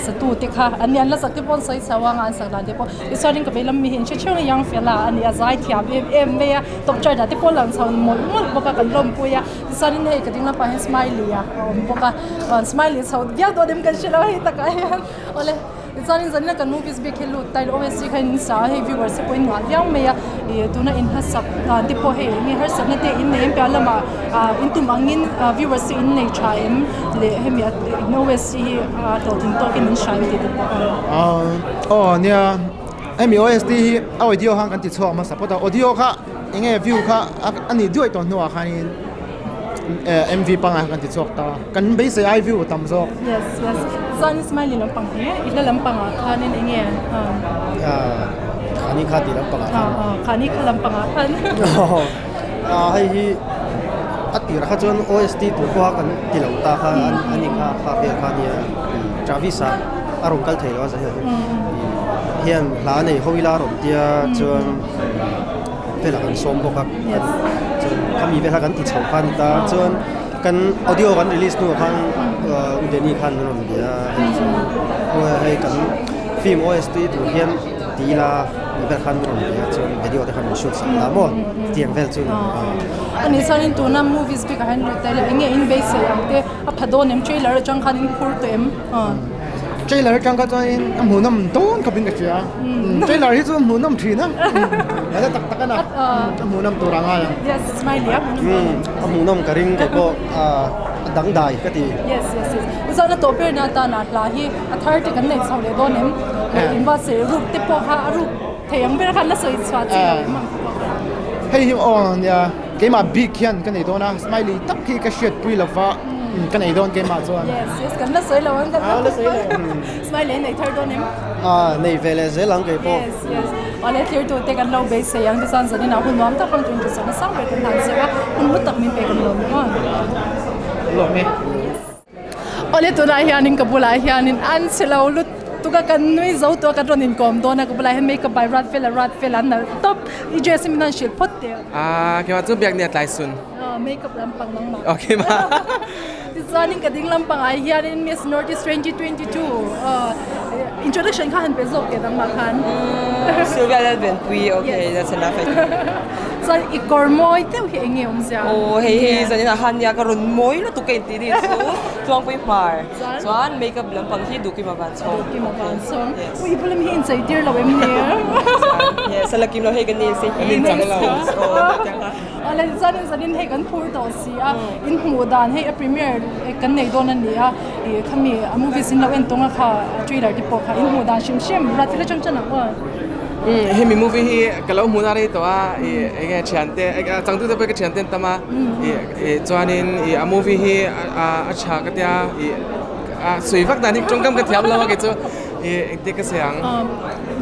satu te kha an ni an la sak te pawh an sawi chho a an sak dan te pawh tichuanin ka veilam mi hi an hre theuh a young fella a ni a zai thiam em em mai a top chart ah te pawh a lang chho mawlh mawlh bawk a kan lawmpui a tichuanin hei ka ding lampah hian smiley a awm bawk a smiley chho viau dawn em kan hre lo hei takah hian awle. Tichuanin zanina kan movies bik hi lut ta ila OSC kha in sa a hei viewers te pawh in ngah viau mai a ih tuna in hmasak dan te pawh hei enge harsatna te in nei em piah lamah ah in tum angin viewers te in nei tha em leh hemi a in OSC hi a hlawhtling tawkin in hrai em tih te pawh a. Aw nia hemi OST hi a audio khan kan ti chhuak hmasa phawt a audio kha enge view kha a nih duai tawh hnuah khanin MV pangngai kha kan ti chhuak ta kan beisei ai view a tam zawk. Yes yes chuan smiley lampang hi i hla lampangah khanin eng nge Khani kha tih lampangah khan Khani kha lampangah khan hei hi a tirah kha chuan OST tur pawha kan ti lo ta kha ani kha kha vel kha nia Travis a a rawn kal thei lo a zahel hian hla nei ho ila a rawn tia chuan velah kan sawm bawk a chuan khami vel kha kan ti chho kha a ni ta chuan kan audio kan release hnuah khan Udeni khan an rawn bia a hei chu hei kan film OST tur hian ti ila tih vel khan an rawn bia a chuan video te khan an shoot sak ta maw tiang vel chu a ni chuanin tuna movies bikah hian lut ta ila eng nge in beisei ang te a pha dawn em trailer atang khan in phur tawh em. Trailer atang kha chuanin a hmuhnawm dawn khawpin ka hria. Trailer hi chu a hmuhnawm thin a. Nasa tak tak a na. A hmuhnawm tur a ngai ang. Yes, smiley a hmuhnawm. A hmuhnawm ka ring kei pawh a dangdai ka ti. Yes, yes, yes. Zan a tawh ber na atana hla hi a thar te kan nei chho leh dawn em? In va se ruk te pawh kha a ruk thei ang ber khan la sawi chhuah chi lo em ang te pawh. Hei hi aw nia keimah bik hian ka nei dawn a, smiley tak hi ka hriatpui lova. Kan ei dawn keimah chuan. Yes, yes, kan la sawi lo ang kan la sawi lo. Smiley nei thar dawn em? Ah, nei ve leh zel ang kei pawh. Yes, yes. Awle thirtu te kan lo beisei ang tichuan zanin ah hun nuam tak hmang turin tichuan a sang ber kan hlan zeuh a, hun hlu tak min pe kan lawm em aw. Lawm e. Awle tunah hianin ka bulah hianin an chhe lo lutuk a kan nui zo tawh a kan rawn inkawm dawn a ka bulah hian makeup by Ruat Fela Ruat Fela an nalh tawp i dress hi min han hrilh phawt teh. Ah keimah chu biakni a tlai sun. Makeup lampang nangmah. Aw keimah. Tichuanin ka ding lampangah hianin Miss North East 2022 introduction kha han pe zawk teh nangmah khan. Sylvia Lalvenpui okay that's enough I think. Chuan i kawr mawi deuh hi eng nge awm zia? Aw hei hei zanin ah khan nia ka rawn mawi lutuk ka inti ni chu Tluangpui hmar chuan makeup lampang hi Duhkima van chhawng. Duhkima van chhawng. Ui i bulam hi inchei tir lo em ni? Yes a la kim lo hei ka ni se hi. Kan inchang lo. Awle zanin zanin hei kan phur tawh si a in hmuh dan hei a premiere kan nei dawn a ni a ih khami a movies in lo en tawng a kha a trailer te pawh kha in hmuh dan hrim hrim rat fela chang chan ang aw. Umm hemi movie hi ka lo hmuhna rei tawh a ih enge thiante changtu te pawh hi ka thiante an tam a ih ih chuanin ih a movie hi a a tha ka tia ih a sawi vak dan hi tawngkam ka thiam lo a kei chu ih engtin ka sawi ang.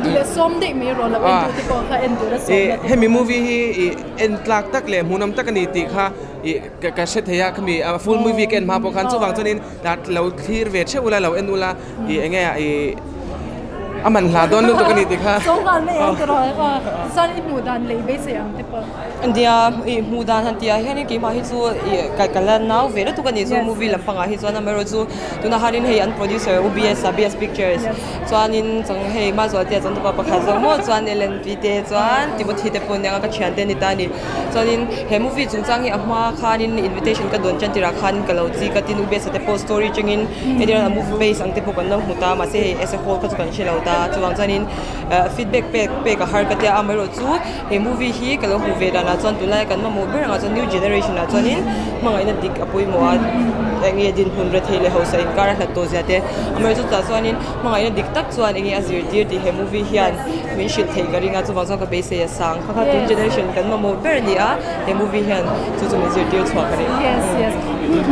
Duh leh sawm daih mai rawh lo en tu te pawh kha en tur a sawm na te. Hemi movie hi ih en tlak tak leh hmuhnawm tak a ni tih kha ih ka ka hre thei a khami a full movie ka en hma pawh khan chuvang chuanin lo thlir ve theuh ula lo en ula ih eng nge ih a man hla dawn lutuk a ni tih kha. Sawm nghal mai ang tiraw chuan i hmuh dan leh i beisei ang te pawh. India ih hmuh dan han tih ah hianin keimah hi chu ih ka ka la nau ve lutuk a ni chu movie lampangah hi chuan amaherawh chu tunah hianin hei an producer U B_S a B_S pictures chuanin chang hei Mazualte a changtupa pakhat zawk maw chuan L_N_P te chuan Timothy te pawh aniang a ka thiante a ni ta a ni chuanin he movie chungchang hi a hma khanin invitation ka dawn tan tirah khan ka lo chik a tin U B_S a te pawh story changin hetiang a movie base ang te pawh kan lo hmu ta mahse hei as a whole kha chu kan hre lo ta chuvang chuanin feedback pek pek a har ka tia amaherawh chu. He movie hi ka lo hmuh ve danah chuan tunlai kan mamawh ber angah chuan new generation ah chuanin hmangaihna dik a pawimawh a eng nge dinhmun rethei leh hausa inkar a hlat tawh zia te amaherawhchu chutah chuanin hmangaihna dik tak chuan eng nge a zirtir tih he movie hian min hrilh theih ka ring a chuvang chuan ka beisei a sang kha kha tun generation kan mamawh ber a ni a he movie hian chu chu min zirtir chhuah ka ring. Yes yes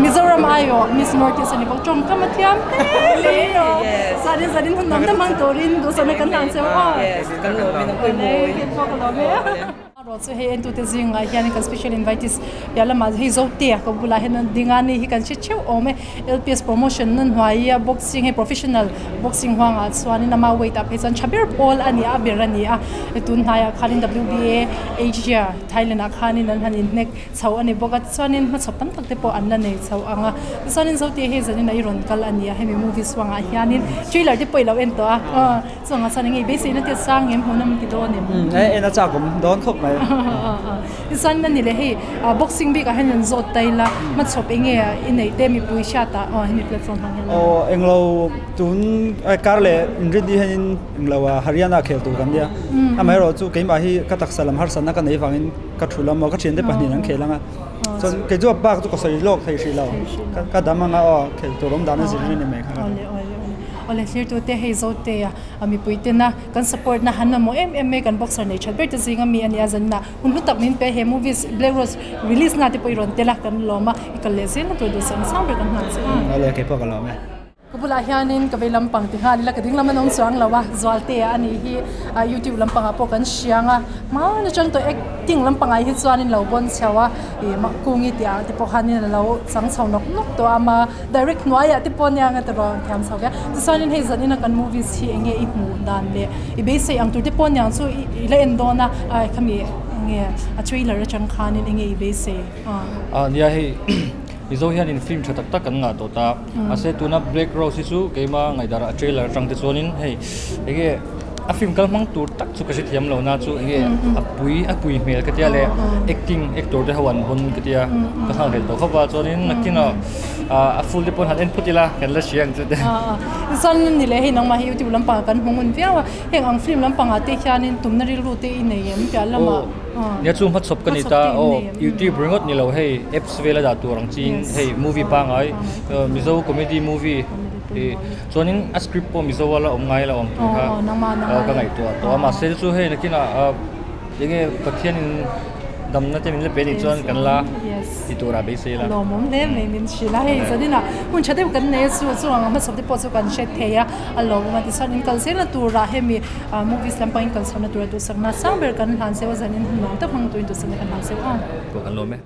Mizoram aiawh Miss North East a ni bawk tawngkam a thiam hle mai a zanin zanin hun nawm deuh hmang turin duhsakna kan hlan cheu aw. Kan lawm in a pawimawh. Rawh chu hei entute zingah hian kan special invitees piah lamah hei Zote a ka bulah hian an ding a ni hi kan hre theuh awm e LPS promotion na hnuai a boxing hei professional boxing huangah chuanin ama weight ah phei chuan tha ber pawl a ni a a ber a ni a tun hnaiah khanin W_B_A Asia Thailand ah khanin an han inhnek chho a ni bawk a tichuanin hmachhawp tam tak te pawh an la nei chho ang a tichuanin Zote hei zanin a i rawn kal a ni a hemi movies huangah hianin trailer te pawh i lo en tawh a. Chungah chuan eng nge beiseina te sang em hmuhnawm ti dawn em? Umm e en a chak awm dawn khawp mai. Tichuan a ni leh hei boxing bik ah hian an zawt ta ila hmachhawp eng nge i neih te mipui hriat ah aw hemi platform hmang hian. Aw englo tun kar leh inrin ni hianin englo ah Haryana khel tur kan nia. Amaherawh chu keimah hi ka taksa lam harsatna ka nei vangin ka thu lam aw ka thiante pahnih an khel anga chuan kei chu a bak chu ka sawi lawk thei hrih lo ka dam anga aw khel tur awm dan a zir rin ni mai kha. Awle thlirtute hei Zote a mipui tena kan support na han mamawh em em mai kan boxer nei that ber te zinga mi a nia zanina hun hlu tak min pe he movies Black Rose release na te pawh i rawn tel a kan lawm a i kal leh zel na tur duhsak na sang ber kan nghal che a. Awle kei pawh ka lawm e. Ka bulah hianin ka vei lampang ti nghal ila ka ding lam an awm chuang lo a Zualte a nih hi youtube lampangah pawh kan hriang a hmaan atang tawh acting lampangah hi chuanin lo bawn chho a ih Mahkungi tih ang te pawh khanin a lo chang chho nawk nawk tawh a ama Direct hnuaiah te pawh nia nga tiraw thiam chho ve a. Tichuanin hei zanin a kan movies hi enge i hmuh dan leh i beisei ang tur te pawh aniang chu i la en dawn a, ai khami enge a trailer atang khanin enge i beisei a. A nia hei Mizo hianin film tha tak tak kan ngah tawh ta. Mahse tuna Black Rose hi chu keima ngaihdarah a trailer atang te chuanin hei enge a film kal hmang tur tak chu ka hrethiam lo na chu enge a pui a pui hmel ka tia leh acting actor te ho an hawn ka tia ka nghal hlel tawh khawp a chuanin nakinah a full te pawh han en phawt ila kan la hria ang chu te. Chuan ni leh hei nangmah hi youtube lampangah kan hmu ngun viau a heng ang film lampangah te hianin tumna rilru te i nei em piah lamah Nia chu hmachhawp ka ni ta aw youtube ringawt ni lo hei apps vela dah tur ang chiin hei movie pangngai mizo comedy movie ih Chuanin a script pawh Mizo a la awm ngai lo ang tih kha ka ngaihtuah tawh a, mahse chu hei nakinah enge Pathianin Damna te min la pe nih chuan kan la ti turah beisei la. Lawmawm hle mai min hrilh a, hei zanin ah hun tha deuh kan nei a chu chu ang hmasa te pawh chu kan hre thei a, a lawmawm a tichuan in kal zelna turah hemi movies lampang in kal chhohna tura duhsakna sang ber kan hlan zeuh a zanin hun nuam tak hmang turin duhsakna kan hlan zeuh a. Pawh kan lawm e.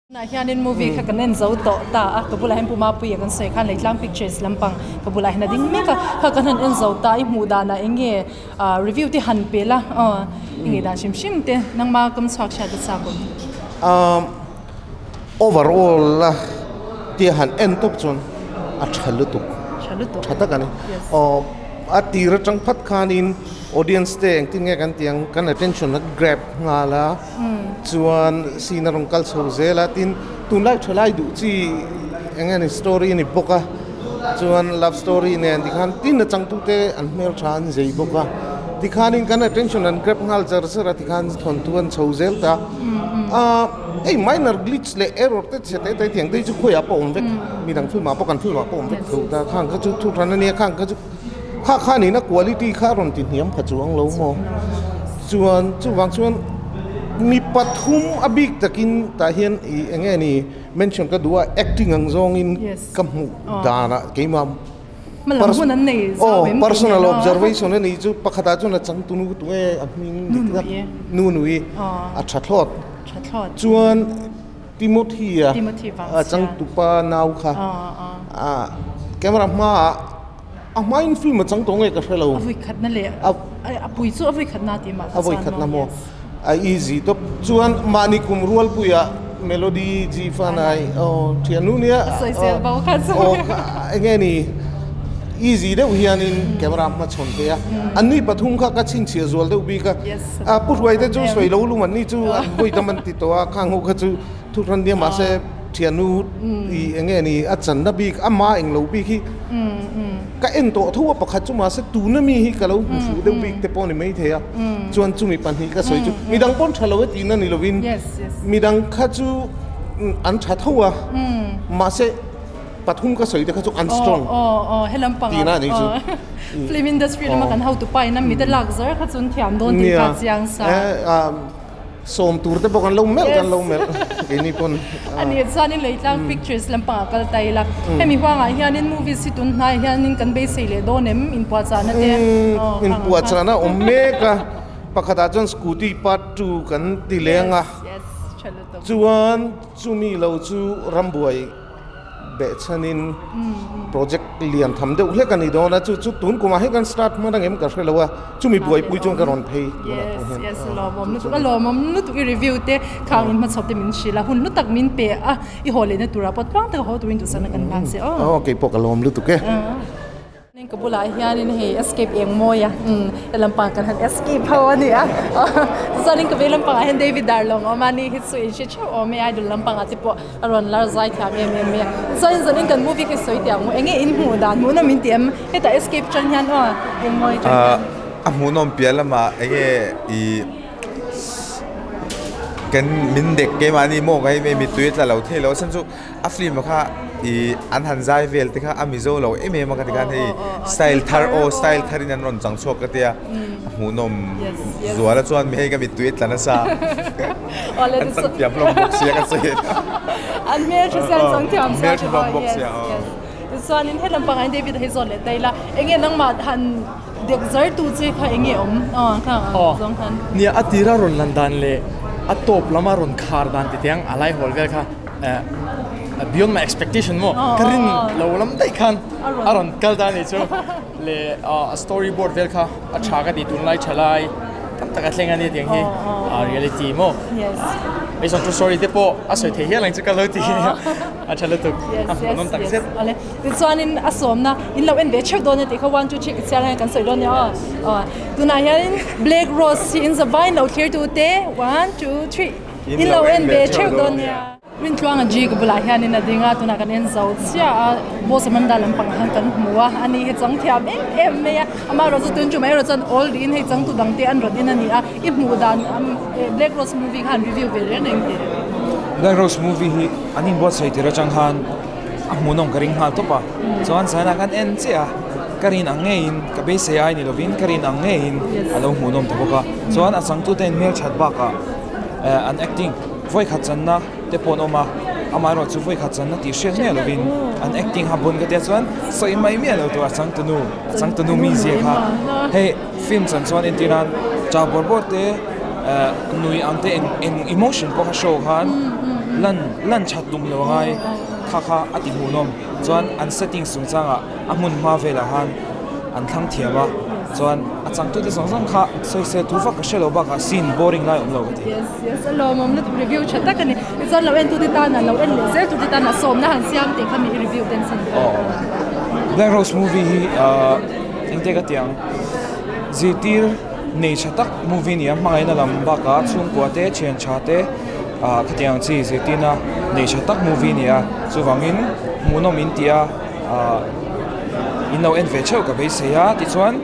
Tunah hianin movie kha kan en zo tawh ta a, ka bulah hian Pu Mapuia kan sawi khan Leitlang Pictures lampang ka bulah hian a ding mek a, kha kan han en zo ta i hmuh danah eng nge ah review te han pe la aw i ngei dan hrim hrim te nangma kam chhuak hriat a chak awm. Umm overall la tia han en tawp chuan a tha lutuk tha tak a ni aw a tir atang phat khanin audience te engtin nge kan tih ang kan attention a grab nghal a chuan scene a rawn kal chho zel a tin tunlai thalai duh chi eng nge ni story a ni bawk a chuan love story nen tikhan tin a changtute an hmeltha an zei bawk a tikhanin kan attention an grab nghal char char a tikhan thawnthu an chho zel ta ah hei minor glitch leh error te chhe te te tiang te hi chu khawiah pawh a awm vek midang film ah pawh kan film ah pawh a awm vek tho ta khang kha chu thu hran ania khang kha chu kha khanin a quality kha a rawn ti hniam pha chuang lo maw chuan chuvang chuan mi pathum a bik takin tah hian ih eng nge ni mention ka duh a acting ang zawngin ka hmuh danah keimah aw personal observation a nih chu pakhatah chuan a changtunu tu nge a hming dik tak Nunui a tha thlawt chuan Timothy a a changtupa nau kha ah camera hmaah a hmain film a chang tawh nge ka hre lo a vawikhatna maw a easy tawp chuan mahni kum rualpuiah Melody G Fanai aw thiannu nia aw eng nge ni easy deuh hianin camera hmachhawn thei a an ni pathum kha ka chhinchhiah zual deuh bik a a pu hruai te chu sawi lo lum an ni chu an vawi tam an ti tawh a khang ho kha chu thuhran nia mahse thiannu ih eng nge ni a channa bik ama eng lo bik hi ka en tawh tho a pakhat chu mahse tuna mi hi ka lo hmu fuh deuh bik te pawh a ni maithei a chuan chumi pahnih ka sawi chu midang pawn tha lo e tihna ni lovin midang kha chu an tha tho a mahse Pathum ka sawi te kha chu an strong tihna a nih chu. Film industry lama kan hotu pa in a mit a lak zar kha chu an thiam dawn tih kha a chiang sa. Sawm tur te pawh kan lo melh kan lo melh keini pawn. A nih chuanin Leitlang Pictures lampangah kal ta ila. Hemi huangah hianin movies hi tun hnaiah hianin kan beisei leh dawn em inpuahchahna te. Inpuahchahna awm mek a, pakhatah chuan Scooty part 2 kan ti leng a. Chuan chumi lo chu rambuai. Behchhanin project lian tham deuh hlek a ni dawn a, chu chu tun kumah hian kan start hman angem ka hre lo a, chumi buaipui chuan ka rawn phei tunah pawh hian. Yes, yes, lawmawm lutuk a, lawmawm lutuk i review te khang in hmachhawp te min hrilh a, hun hlu tak min pe a, i haw lehna turah pawh tluang taka haw turin duhsakna kan hlan che aw. Aw keipawh ka lawm lutuk e. Ka bulah hianin hei escape eng mawi a umm he lampang kan han escape ho a ni a tichuanin ka vei lampangah hian David Darlawng a awm a ni hi chu in hre theuh awm e idol lampangah te pawh a rawn lar zai thiam em em mai a tichuanin zanin kan movie khi sawi teh ang enge in hmuh dan hmuhnawm in ti em hetah escape tan hian aw eng mawi tan hian. A hmuhnawm piah lamah enge ih kan min dek keimahni maw ka hei mittui a tla lo thei lo a chhan chu A film kha ih an han zai vel te kha a mizo lo em em a ka ti khan hei style thar aw style thar in an rawn chang chhuak ka tia a hmuhnawm zual a chuan mi hei ka mittui a tla nasa an chang thiam hlawm bawk sia ka sawi an hmeltha sia an chang thiam sia hmeltha hlawm bawk sia aw tichuanin helam pangah hian David a hi zawn leh ta ila enge nangmah han dek zar tu che kha enge awm aw kha zawng khan nia a tira rawn lan dan leh a tawp lama rawn khar dan ti tiang a lai hawl vel kha Beyond my expectation maw ka rin lo lam daih khan a rawn kal ta a nih chu le a story board vel kha a tha ka ti tunlai tha lai tam tak a thleng a nia tiang hi reality maw based on true story te pawh a sawi thei hial ang chu ka lo ti a tha lutuk a hmuhnawm tak zet. Tichuanin a sawmna in lo en ve theuh dawn a tih kha one two three ka chhiar hian kan sawi dawn nia aw tunah hianin black rose hi in zavai in lo thlir tu te one two three. In lo en ve theuh dawn nia. Rintluanga G ka bulah hianin a ding a, tunah kan en zo chiah a, Boss Amanda lampangah khan kan hmu a, ani hi chang thiam em em mai a, amaherawh chu tun ṭum erawh chuan awl rihin hei changtu dangte an rawn en a ni a, i hmuh dan Black Rose movie khan review ve reng reng teh. Black Rose movie hi an inbuatsaih tir atang khan a hmuhnawm ka ring nghal tawp a, chuan zainah khan en chiah a, ka rin ang ngeiin ka beisei ai ni lovin ka rin ang ngeiin a lo hmuhnawm ta bawk a, chuan a changtute in hmelthat bakah an acting Vawikhat channa te pawh an awm a, amaherawh chu vawikhat channa tih hriat miah lovin an acting kha bun ka tia chuan sawi mai miah lo tur a changtunu a changtunu mizia kha hei film chan chuan entir nan chau bawr bawr te eh nui ang te eng eng emotion pawh kha show khan lan lan that tum lo a ngai kha kha a ti hmuhnawm chuan an settings chungchangah a hmun hma velah khan an thlang thiam a chuan a changtute zawng zawng kha sawisel thu vak ka hre lo bakah scene boring lai a awm lo ka ti. Yes yes a lawmawm lutuk review tha tak a ni tichuan lo en tute tan ah lo en leh zel tute tan ah sawmna han siam tih kha mi i review ten sin Aw Black Rose movie hi ah engte ka ti ang zirtir nei tha tak movie a ni a hmangaihna lam bakah chhungkua te thian tha te ah khatiang chi zirtirna nei tha tak movie a ni a chuvangin hmuhnawm in ti a. Ahh in lo en ve theuh ka beisei a tichuan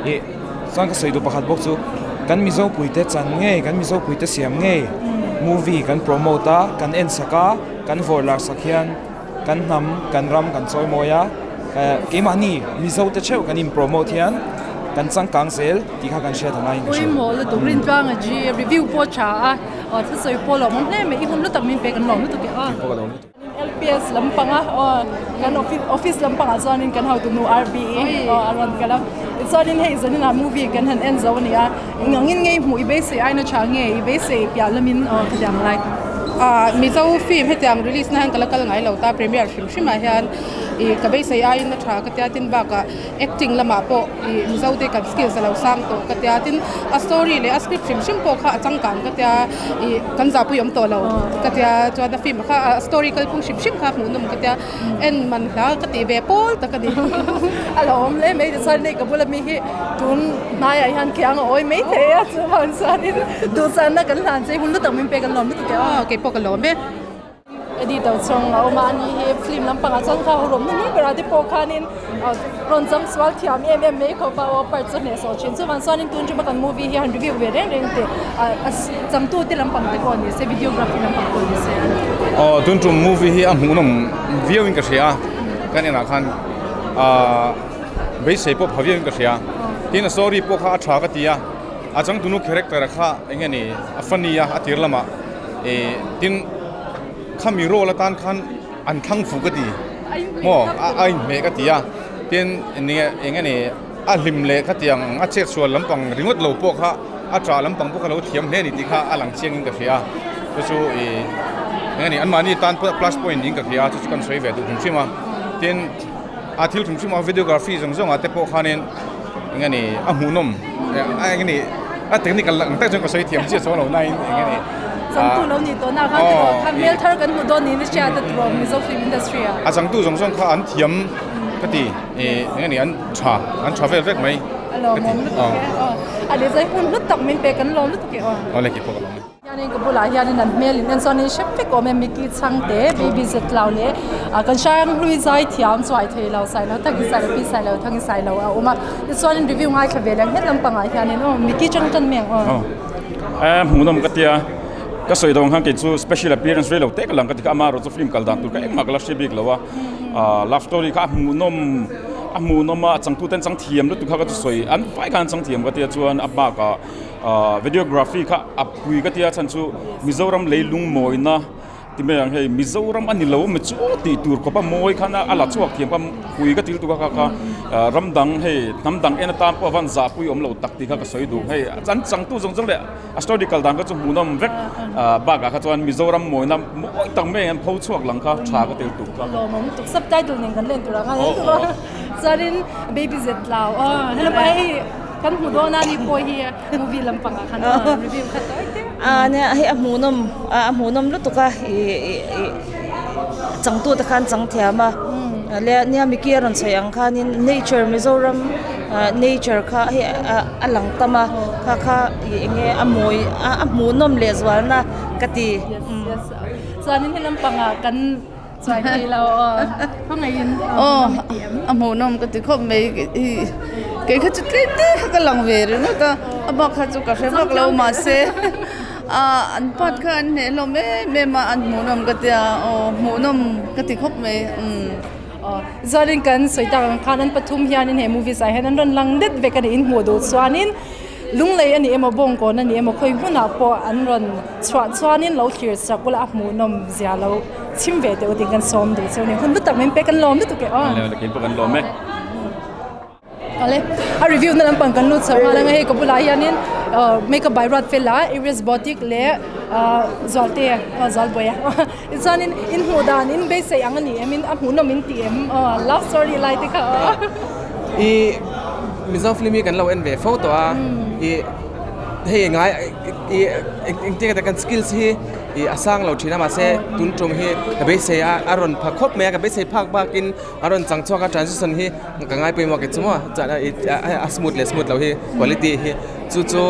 ih chuan ka sawi duh pakhat bawk chu kan mizo puite chan ngei kan mizo puite siam ngei movie kan promote a kan en sak a kan vawrh lar sak hian kan hnam kan ram kan chawi mawi a eh keimahni mizo te theuh kan in promote hian kan changkang zel tih kha kan hriat a ngaiin ka hria. Pawimawh lutuk Rintluanga G review pawh a tha a aw thusawi pawh a lawmawm hle mai i hun lutak min pe kan lawm lutuk e aw. Keipawh ka lawm lutuk. LPS lampanga aw kan office office lampangah chuanin kan hotunu RBE aw a rawn kal a tichuanin hei zaninah movie kan han en zo a ni a eng angin nge i hmuh i beisei aina tha nge i beisei piah lamin aw khatiang lai kha. Ah Mizo film hetiang release na hian ka la kal ngai lo ta premiere hrim hrim ah hian ih ka beisei aiin a tha ka tia tin bakah acting lamah pawh ih Mizo te kan skills a lo sang tawh ka tia tin a story leh a script hrim hrim pawh kha a changkang ka tia ih kan zahpui awm tawh lo ka tia chuan a film kha a story kalphung hrim hrim kha hmuhnawm ka tia en man hla ka tih ve pawl tak a ni. A lo awm hle mai tichuan hei ka bula mi hi tun hnaiah hian khiang a awi mai thei a chuvang chuanin duhsakna kan hlan che hun lutak min pek an lawm lutuk e aw. Keipawh ka lawm e. Edit lo chhawng a awm a ani hi film lampangah chuan kha rawm nu hnung berah te pawh khanin rawn chang sual thiam em em mai khawp a aw part chu hnehsawh thin chuvang chuanin tun tuma kan movie hi han review ve reng reng teh a changtu te lampang te pawh ni se videography lampang pawh ni se. Aw tun tum movie hi a hmuhnawm viau in ka hria a kan inah khan ahh beisei pawh pha viau in ka hria tin a story pawh kha a tha ka ti a a changtunu character kha eng nge ni a funny a a tir lamah. Ih tin khami role atan khan an thlang fuh ka ti maw a inhmeh ka ti a tin eng nge ni a hlim leh khatiang a chetsual lampang ringawt lo pawh kha a tah lampang pawh kha lo thiam hle a ni tih kha a lang chiangin ka hria a chu chu ih eng nge ni anmahni tan pawh plus point niin ka hria a chu chu kan sawi ve duh hrim hrim a tin a thil hrim hrim a videography zawng zawng ah te pawh khanin eng nge ni a hmuhnawm eng nge ni a technical ang tak chuan ka sawi thiam chiah chuang lo nain eng nge ni Changtu lo nih tawh nak a tiraw kha hmel thar kan hmu dawn niin a hriat a tiraw Mizo film industry ah. A changtu zawng zawng kha an thiam ka ti ih eng nge ni an tha an tha vel vek mai A lawmawm lutuk e aw a lehzai hun hlu tak min pek an lawm lutuk e aw. Awle keipawh ka lawm e. Hianin ka bulah hianin an hmel in en chuan in hrep vek awm e Mickey Chhangte Baby Zetlau leh ah kan hrang hlui zai thiam chuai thei lo sai lo thangin sai lo pi sai lo thangin sai lo a awm a tichuanin review ngaithla ve leh nghet lampangah hianin aw Mickey chang tan mai ang aw. Aw hmuhnawm ka tia ka sawi dawng khan kei chu special appearance rei lo te ka lang ka ti kha ama erawh chu film kal dan tur kha engmah ka la hre bik lo a ah love story kha a hmuhnawm a hmuhnawm a changtu ten chang thiam lutuk kha ka chu sawi an vai khan chang thiam ka tia chuan a bakah Ahh videography kha a pui ka tia chhan chu Mizoram leilung mawina ti mai ang hei Mizoram a ni lo mi chu tih tur khawp a mawi khan a la chhuak thiam kha pui ka til tuk a kha kha ah ram dang hei hnam dang en atan pawh a van zah pui awm lo tak tih kha ka sawi duh hei an changtu zawng zawng leh a story kal dan kha chu hmuhnawm vek ah bakah kha chuan Mizoram mawina mawi tak mai an pho chhuak lang kha tha ka til tuk kha. Lawmawm tuk subtitle nen kan len tur ang a chuanin baby zet tlau aw hello hei. Kan hmu dawn a ni pawh hi movie lampangah khan review kha tawi te. A nia hei a hmuhnawm a hmuhnawm lutuk a ih ih changtu te khan chang thiam a le nia Mickey a rawn sawi ang khanin nature Mizoram nature kha hei a lang tam a kha kha ih eng nge a mawi a hmuhnawm lehzualna ka ti. Yes yes. Chuanin he lampangah kan chuai thei lo aw. Khawngaihin Aw a hmuhnawm ka ti khawp mai hi kei kha chu tlem te kha ka lang ve ringawt a a bak kha chu ka hre vak lo mahse ah an part kha an hneh hlawm em em a an hmuhnawm ka tia aw hmuhnawm ka ti khawp mai umm. Aw chuanin kan sawi tak ang khan an pathum hianin he movies ah hian an rawn lang det vek a ni inhmuh duh chuanin Lunglei a ni emaw Bawngkawn a ni emaw khawi hmunah pawh an rawn chhuah chuanin lo thlir chak ula a hmuhnawm zia lo chhim ve teh u tih kan sawm duh chu a ni. Hun lutak min pek kan lawm lutuk e aw. Leh kein pawh kan lawm e. Awle a review na lampang kan lut chho nghal ang a hei ka bulah hianin makeup by Ruat Fela Iris Boutique leh Zualte Zualbuaia tichuanin in hmuh dan in beisei ang a ni em in a hmuhnawm in ti em aw love story lai te kha aw. I Mizo film hi kan lo en ve fo tawh a, i hei ngai i engtin nge kan skills hi i a sang lo thin a mahse tun tum hi ka beisei a a rawn pha khawp mai a ka beisei phak bakin a rawn chang chhuak a transition hi ka ngai pawimawh kei chu maw chuan a smooth leh smooth lo hi quality hi chu chu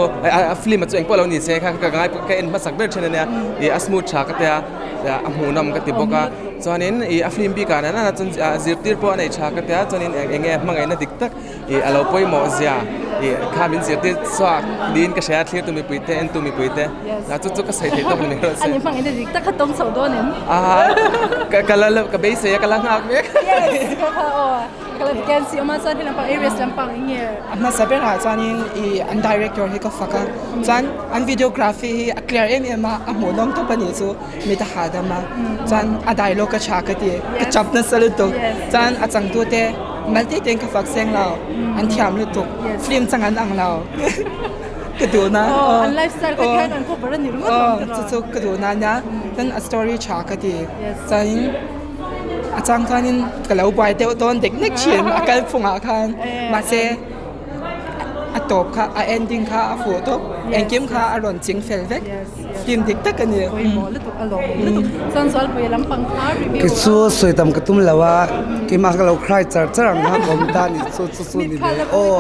a film ah chu engpawh lo ni se kha ka ngai ka en hmasak ber thin ania i a smooth tha ka tia a hmuhnawm ka ti bawk a. Chuanin ih a film bikah nana nana chuan zirtir pawh a nei tha ka tia chuanin eng nge hmangaihna dik tak ih a lo pawimawh zia ih kha min zirtir chhuak niin ka hria a thlir tu mipui te en tu mipui te a chu chu ka sawi theih tawk a ni mai rawh se. Ani hmangaihna dik tak kha tawng chho dawn em? Aa ka la ka beisei a ka la nghak mek. Yes ka kha aw. Ka la vacancy awm a chuan he lampang areas lampang eng nge? A hmasa berah chuanin ih an director hi ka fak a chuan an videography hi a clear em em a a hmuhnawm tawp a nih chu mit a hahdam a chuan a dialogue a tha ka ti ka chap nasa lutuk chuan a changtu te mal te tein ka fak seng lo an thiam lutuk film chang an ang lo ka duh na an lifestyle kha khian an cover a ni ringawt lo chu chu ka duh na nia chuan a story tha ka ti chuanin. A chang chuanin ka lo buai deuh dawn nek nek thin a kalphungah khan mahse a tawp kha a ending kha a fuh tawp engkim kha a rawn ching fel vek film dik tak a ni. Kei chu sawi tam ka tum lo a keimah ka lo cry char char ang kha ka awm ta a nih chu chu chu ni ve aw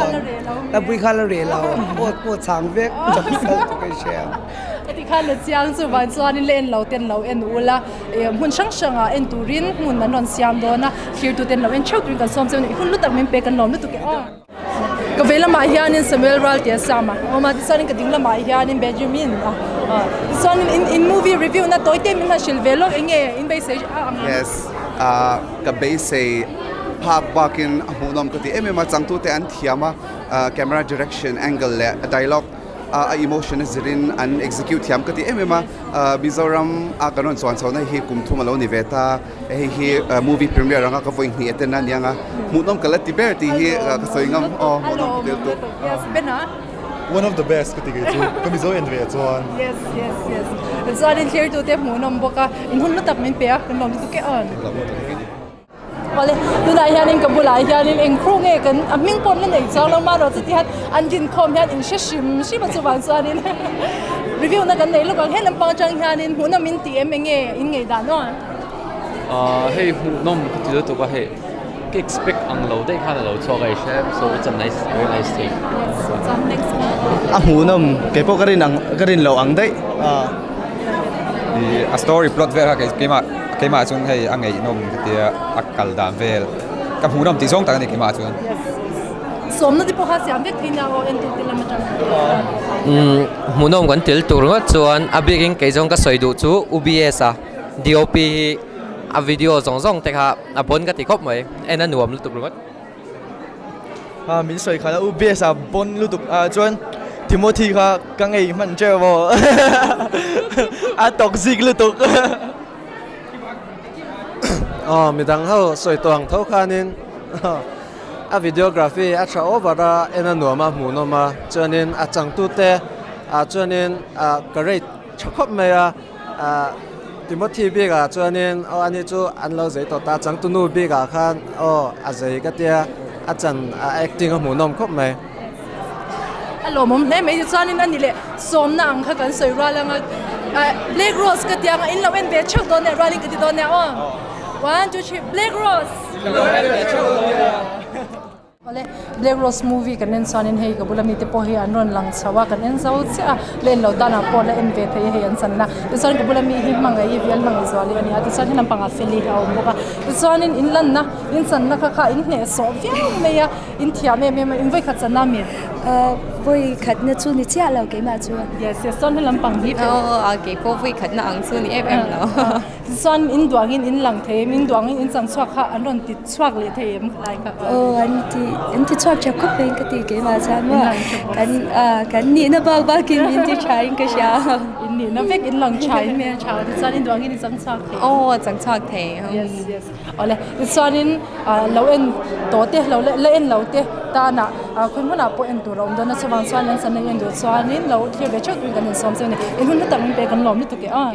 la pui kha la reh lo aw pawh chang vek chak sal ka hria. Heti khan la chiang chu van chuanin la en lo ten lo en ula. Hmun hrang hrangah en turin hmun an rawn siam dawn a, thlirtute an lo en theuh turin kan sawm cheu a ni. Hun lutak min pek an lawm lutuk e aw. Ka vei lamah hianin Samuel Ral tia siam a awm a, tichuanin ka ding lamah hianin Benjamin a tichuanin in in movie review na tawi te min han hrilh ve lawk eng nge in beisei a ang ang. Yes, ka beisei phak bakin a hmuhnawm ka ti em em a, changtute an thiam a, camera direction, angle leh dialogue a emotion a zirin an execute thiam ka ti em em a. Mizoram a kan rawn chuan chhohna hi kum thum a lo ni ve ta, hei hi movie premiere anga ka vawi hnih aten a niang a, hmuhnawm ka la ti ber tih hi ka sawi ngam aw hmuhnawm ka tel tuk. One of the best ka ti kei chu ka Mizo en ve chuan. Yes yes yes chuan in thlir tute hmuhnawm bawk a in hun lutak min pe a kan lawm lutuk e aw. Awle, tunah hianin ka bulah hianin eng crew nge kan a hming pawh an la nei chuang lo marawh chuti hian an rinkhawm hian in hre hrim hrim a chuvang chuanin review na kan nei lawk ang he lampang atang hianin hmuhnawm in ti em enge in ngei dan aw. Ahh hei hmuhnawm ka ti lutuk a hei ka expect ang lo daih khan a lo chhuak a i hre so it's a nice very nice thing. Yes, chuan next kha. A hmuhnawm keipawh ka rin ang ka rin loh ang daih ahh. Ih a story plot vel kha keimah keimah chuan hei a ngaihnawm ka tia a kal dan vel ka hmuhnawm tih zawng tak a ni keimah chuan. Sawmna te pawh kha siam vek thei nia aw en tur te lam atang. Umm hmuhnawm kan tel tur ngawt chuan a bikin kei zawng ka sawi duh chu UBS a DOP hi a video zawng zawng te kha a bon ka ti khawp mai en a nuam lutuk ringawt. A min sawi khalh a UBS a bon lutuk ah chuan Timothy kha ka ngei hman teuh maw a toxic lutuk. Aw midang ho sawi tawh ang tho khanin a videography a tha over a en a nuam a hmuhnawm a chuanin a changtute ah chuanin ah ka rate tha khawp mai a. Ah Timothy bik ah chuanin aw ani chu an lo zei tawh ta changtunu bik ah khan aw a zei ka tia a chan a acting a hmuhnawm khawp mai. A lawmawm hle mai tichuanin ani leh sawmna ang kha kan sawi rual anga Black Rose ka tia anga in lo en ve theuh dawn nia rualin ka ti dawn nia aw one two three Black Rose. In lo en ve theuh dawn nia. Awle, Black Rose movie kan en chuanin hei ka bula mite pawh hi an rawn lang chho a, kan en zo chiah a, la en lo danah pawh la en ve thei a hei an channa. Tichuan ka bula mi hi hmangaih i vial hmangaih zual hi a ni a, tichuan he lampangah feli a awm bawk a. Tichuanin in lanna, in channa kha kha in hnehsawh viau mai a, in thiam em em a, in vawikhat channa a mi? Ahh vawikhatna chu ni chiah lo keimah chu. Yes yes, chuan he lampang hi. Aw keipawh vawikhatna ang chu ni em em lo. Tichuan in duangin in lang thei em, in duangin in chang chhuak kha an rawn ti chhuak leh thei em khalai kha? Aw an ti an ti chhuak tha khawp mai ka ti keimah chuan maw kan ah kan nihna bak bakin min ti tha in ka hria. In nihna vek in lang tha in hmel tha tichuan in duangin in chang chhuak thei. Aw chang chhuak thei. Yes yes awle tichuanin ah lo en tawh te lo la en lo te tanah ah khawi hmunah pawh en tur a awm dawn a chuvang chuan an channel en duh chuanin lo thlir ve theuh turin kan insawm che a ni. In hun hlu tak min pe kan lawm lutuk e aw.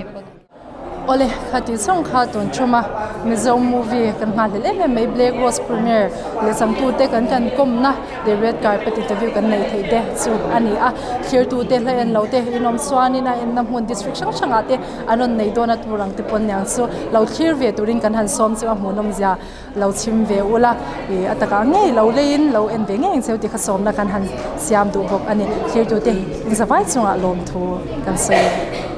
Awle, khati zawng kha tun thum a, Mizo movie kan nghahhlelh em em mai Black Rose premiere leh changtute kan kan kawmna leh red carpet interview kan neih theih te chu a ni a. Thirtute hla en lo te inawm chuanin a enna hmun district hrang hrangah te an rawn nei dawn a tur ang te pawn niang chu lo thlir ve turin kan han sawm chu a hmuhnawm zia lo chhim ve ula ih a takah ngei lo leiin lo en ve ngei ang cheu tih kha sawmna kan han siam duh bawk a ni. Thirtute inzavai chungah lawmthu kan sawi.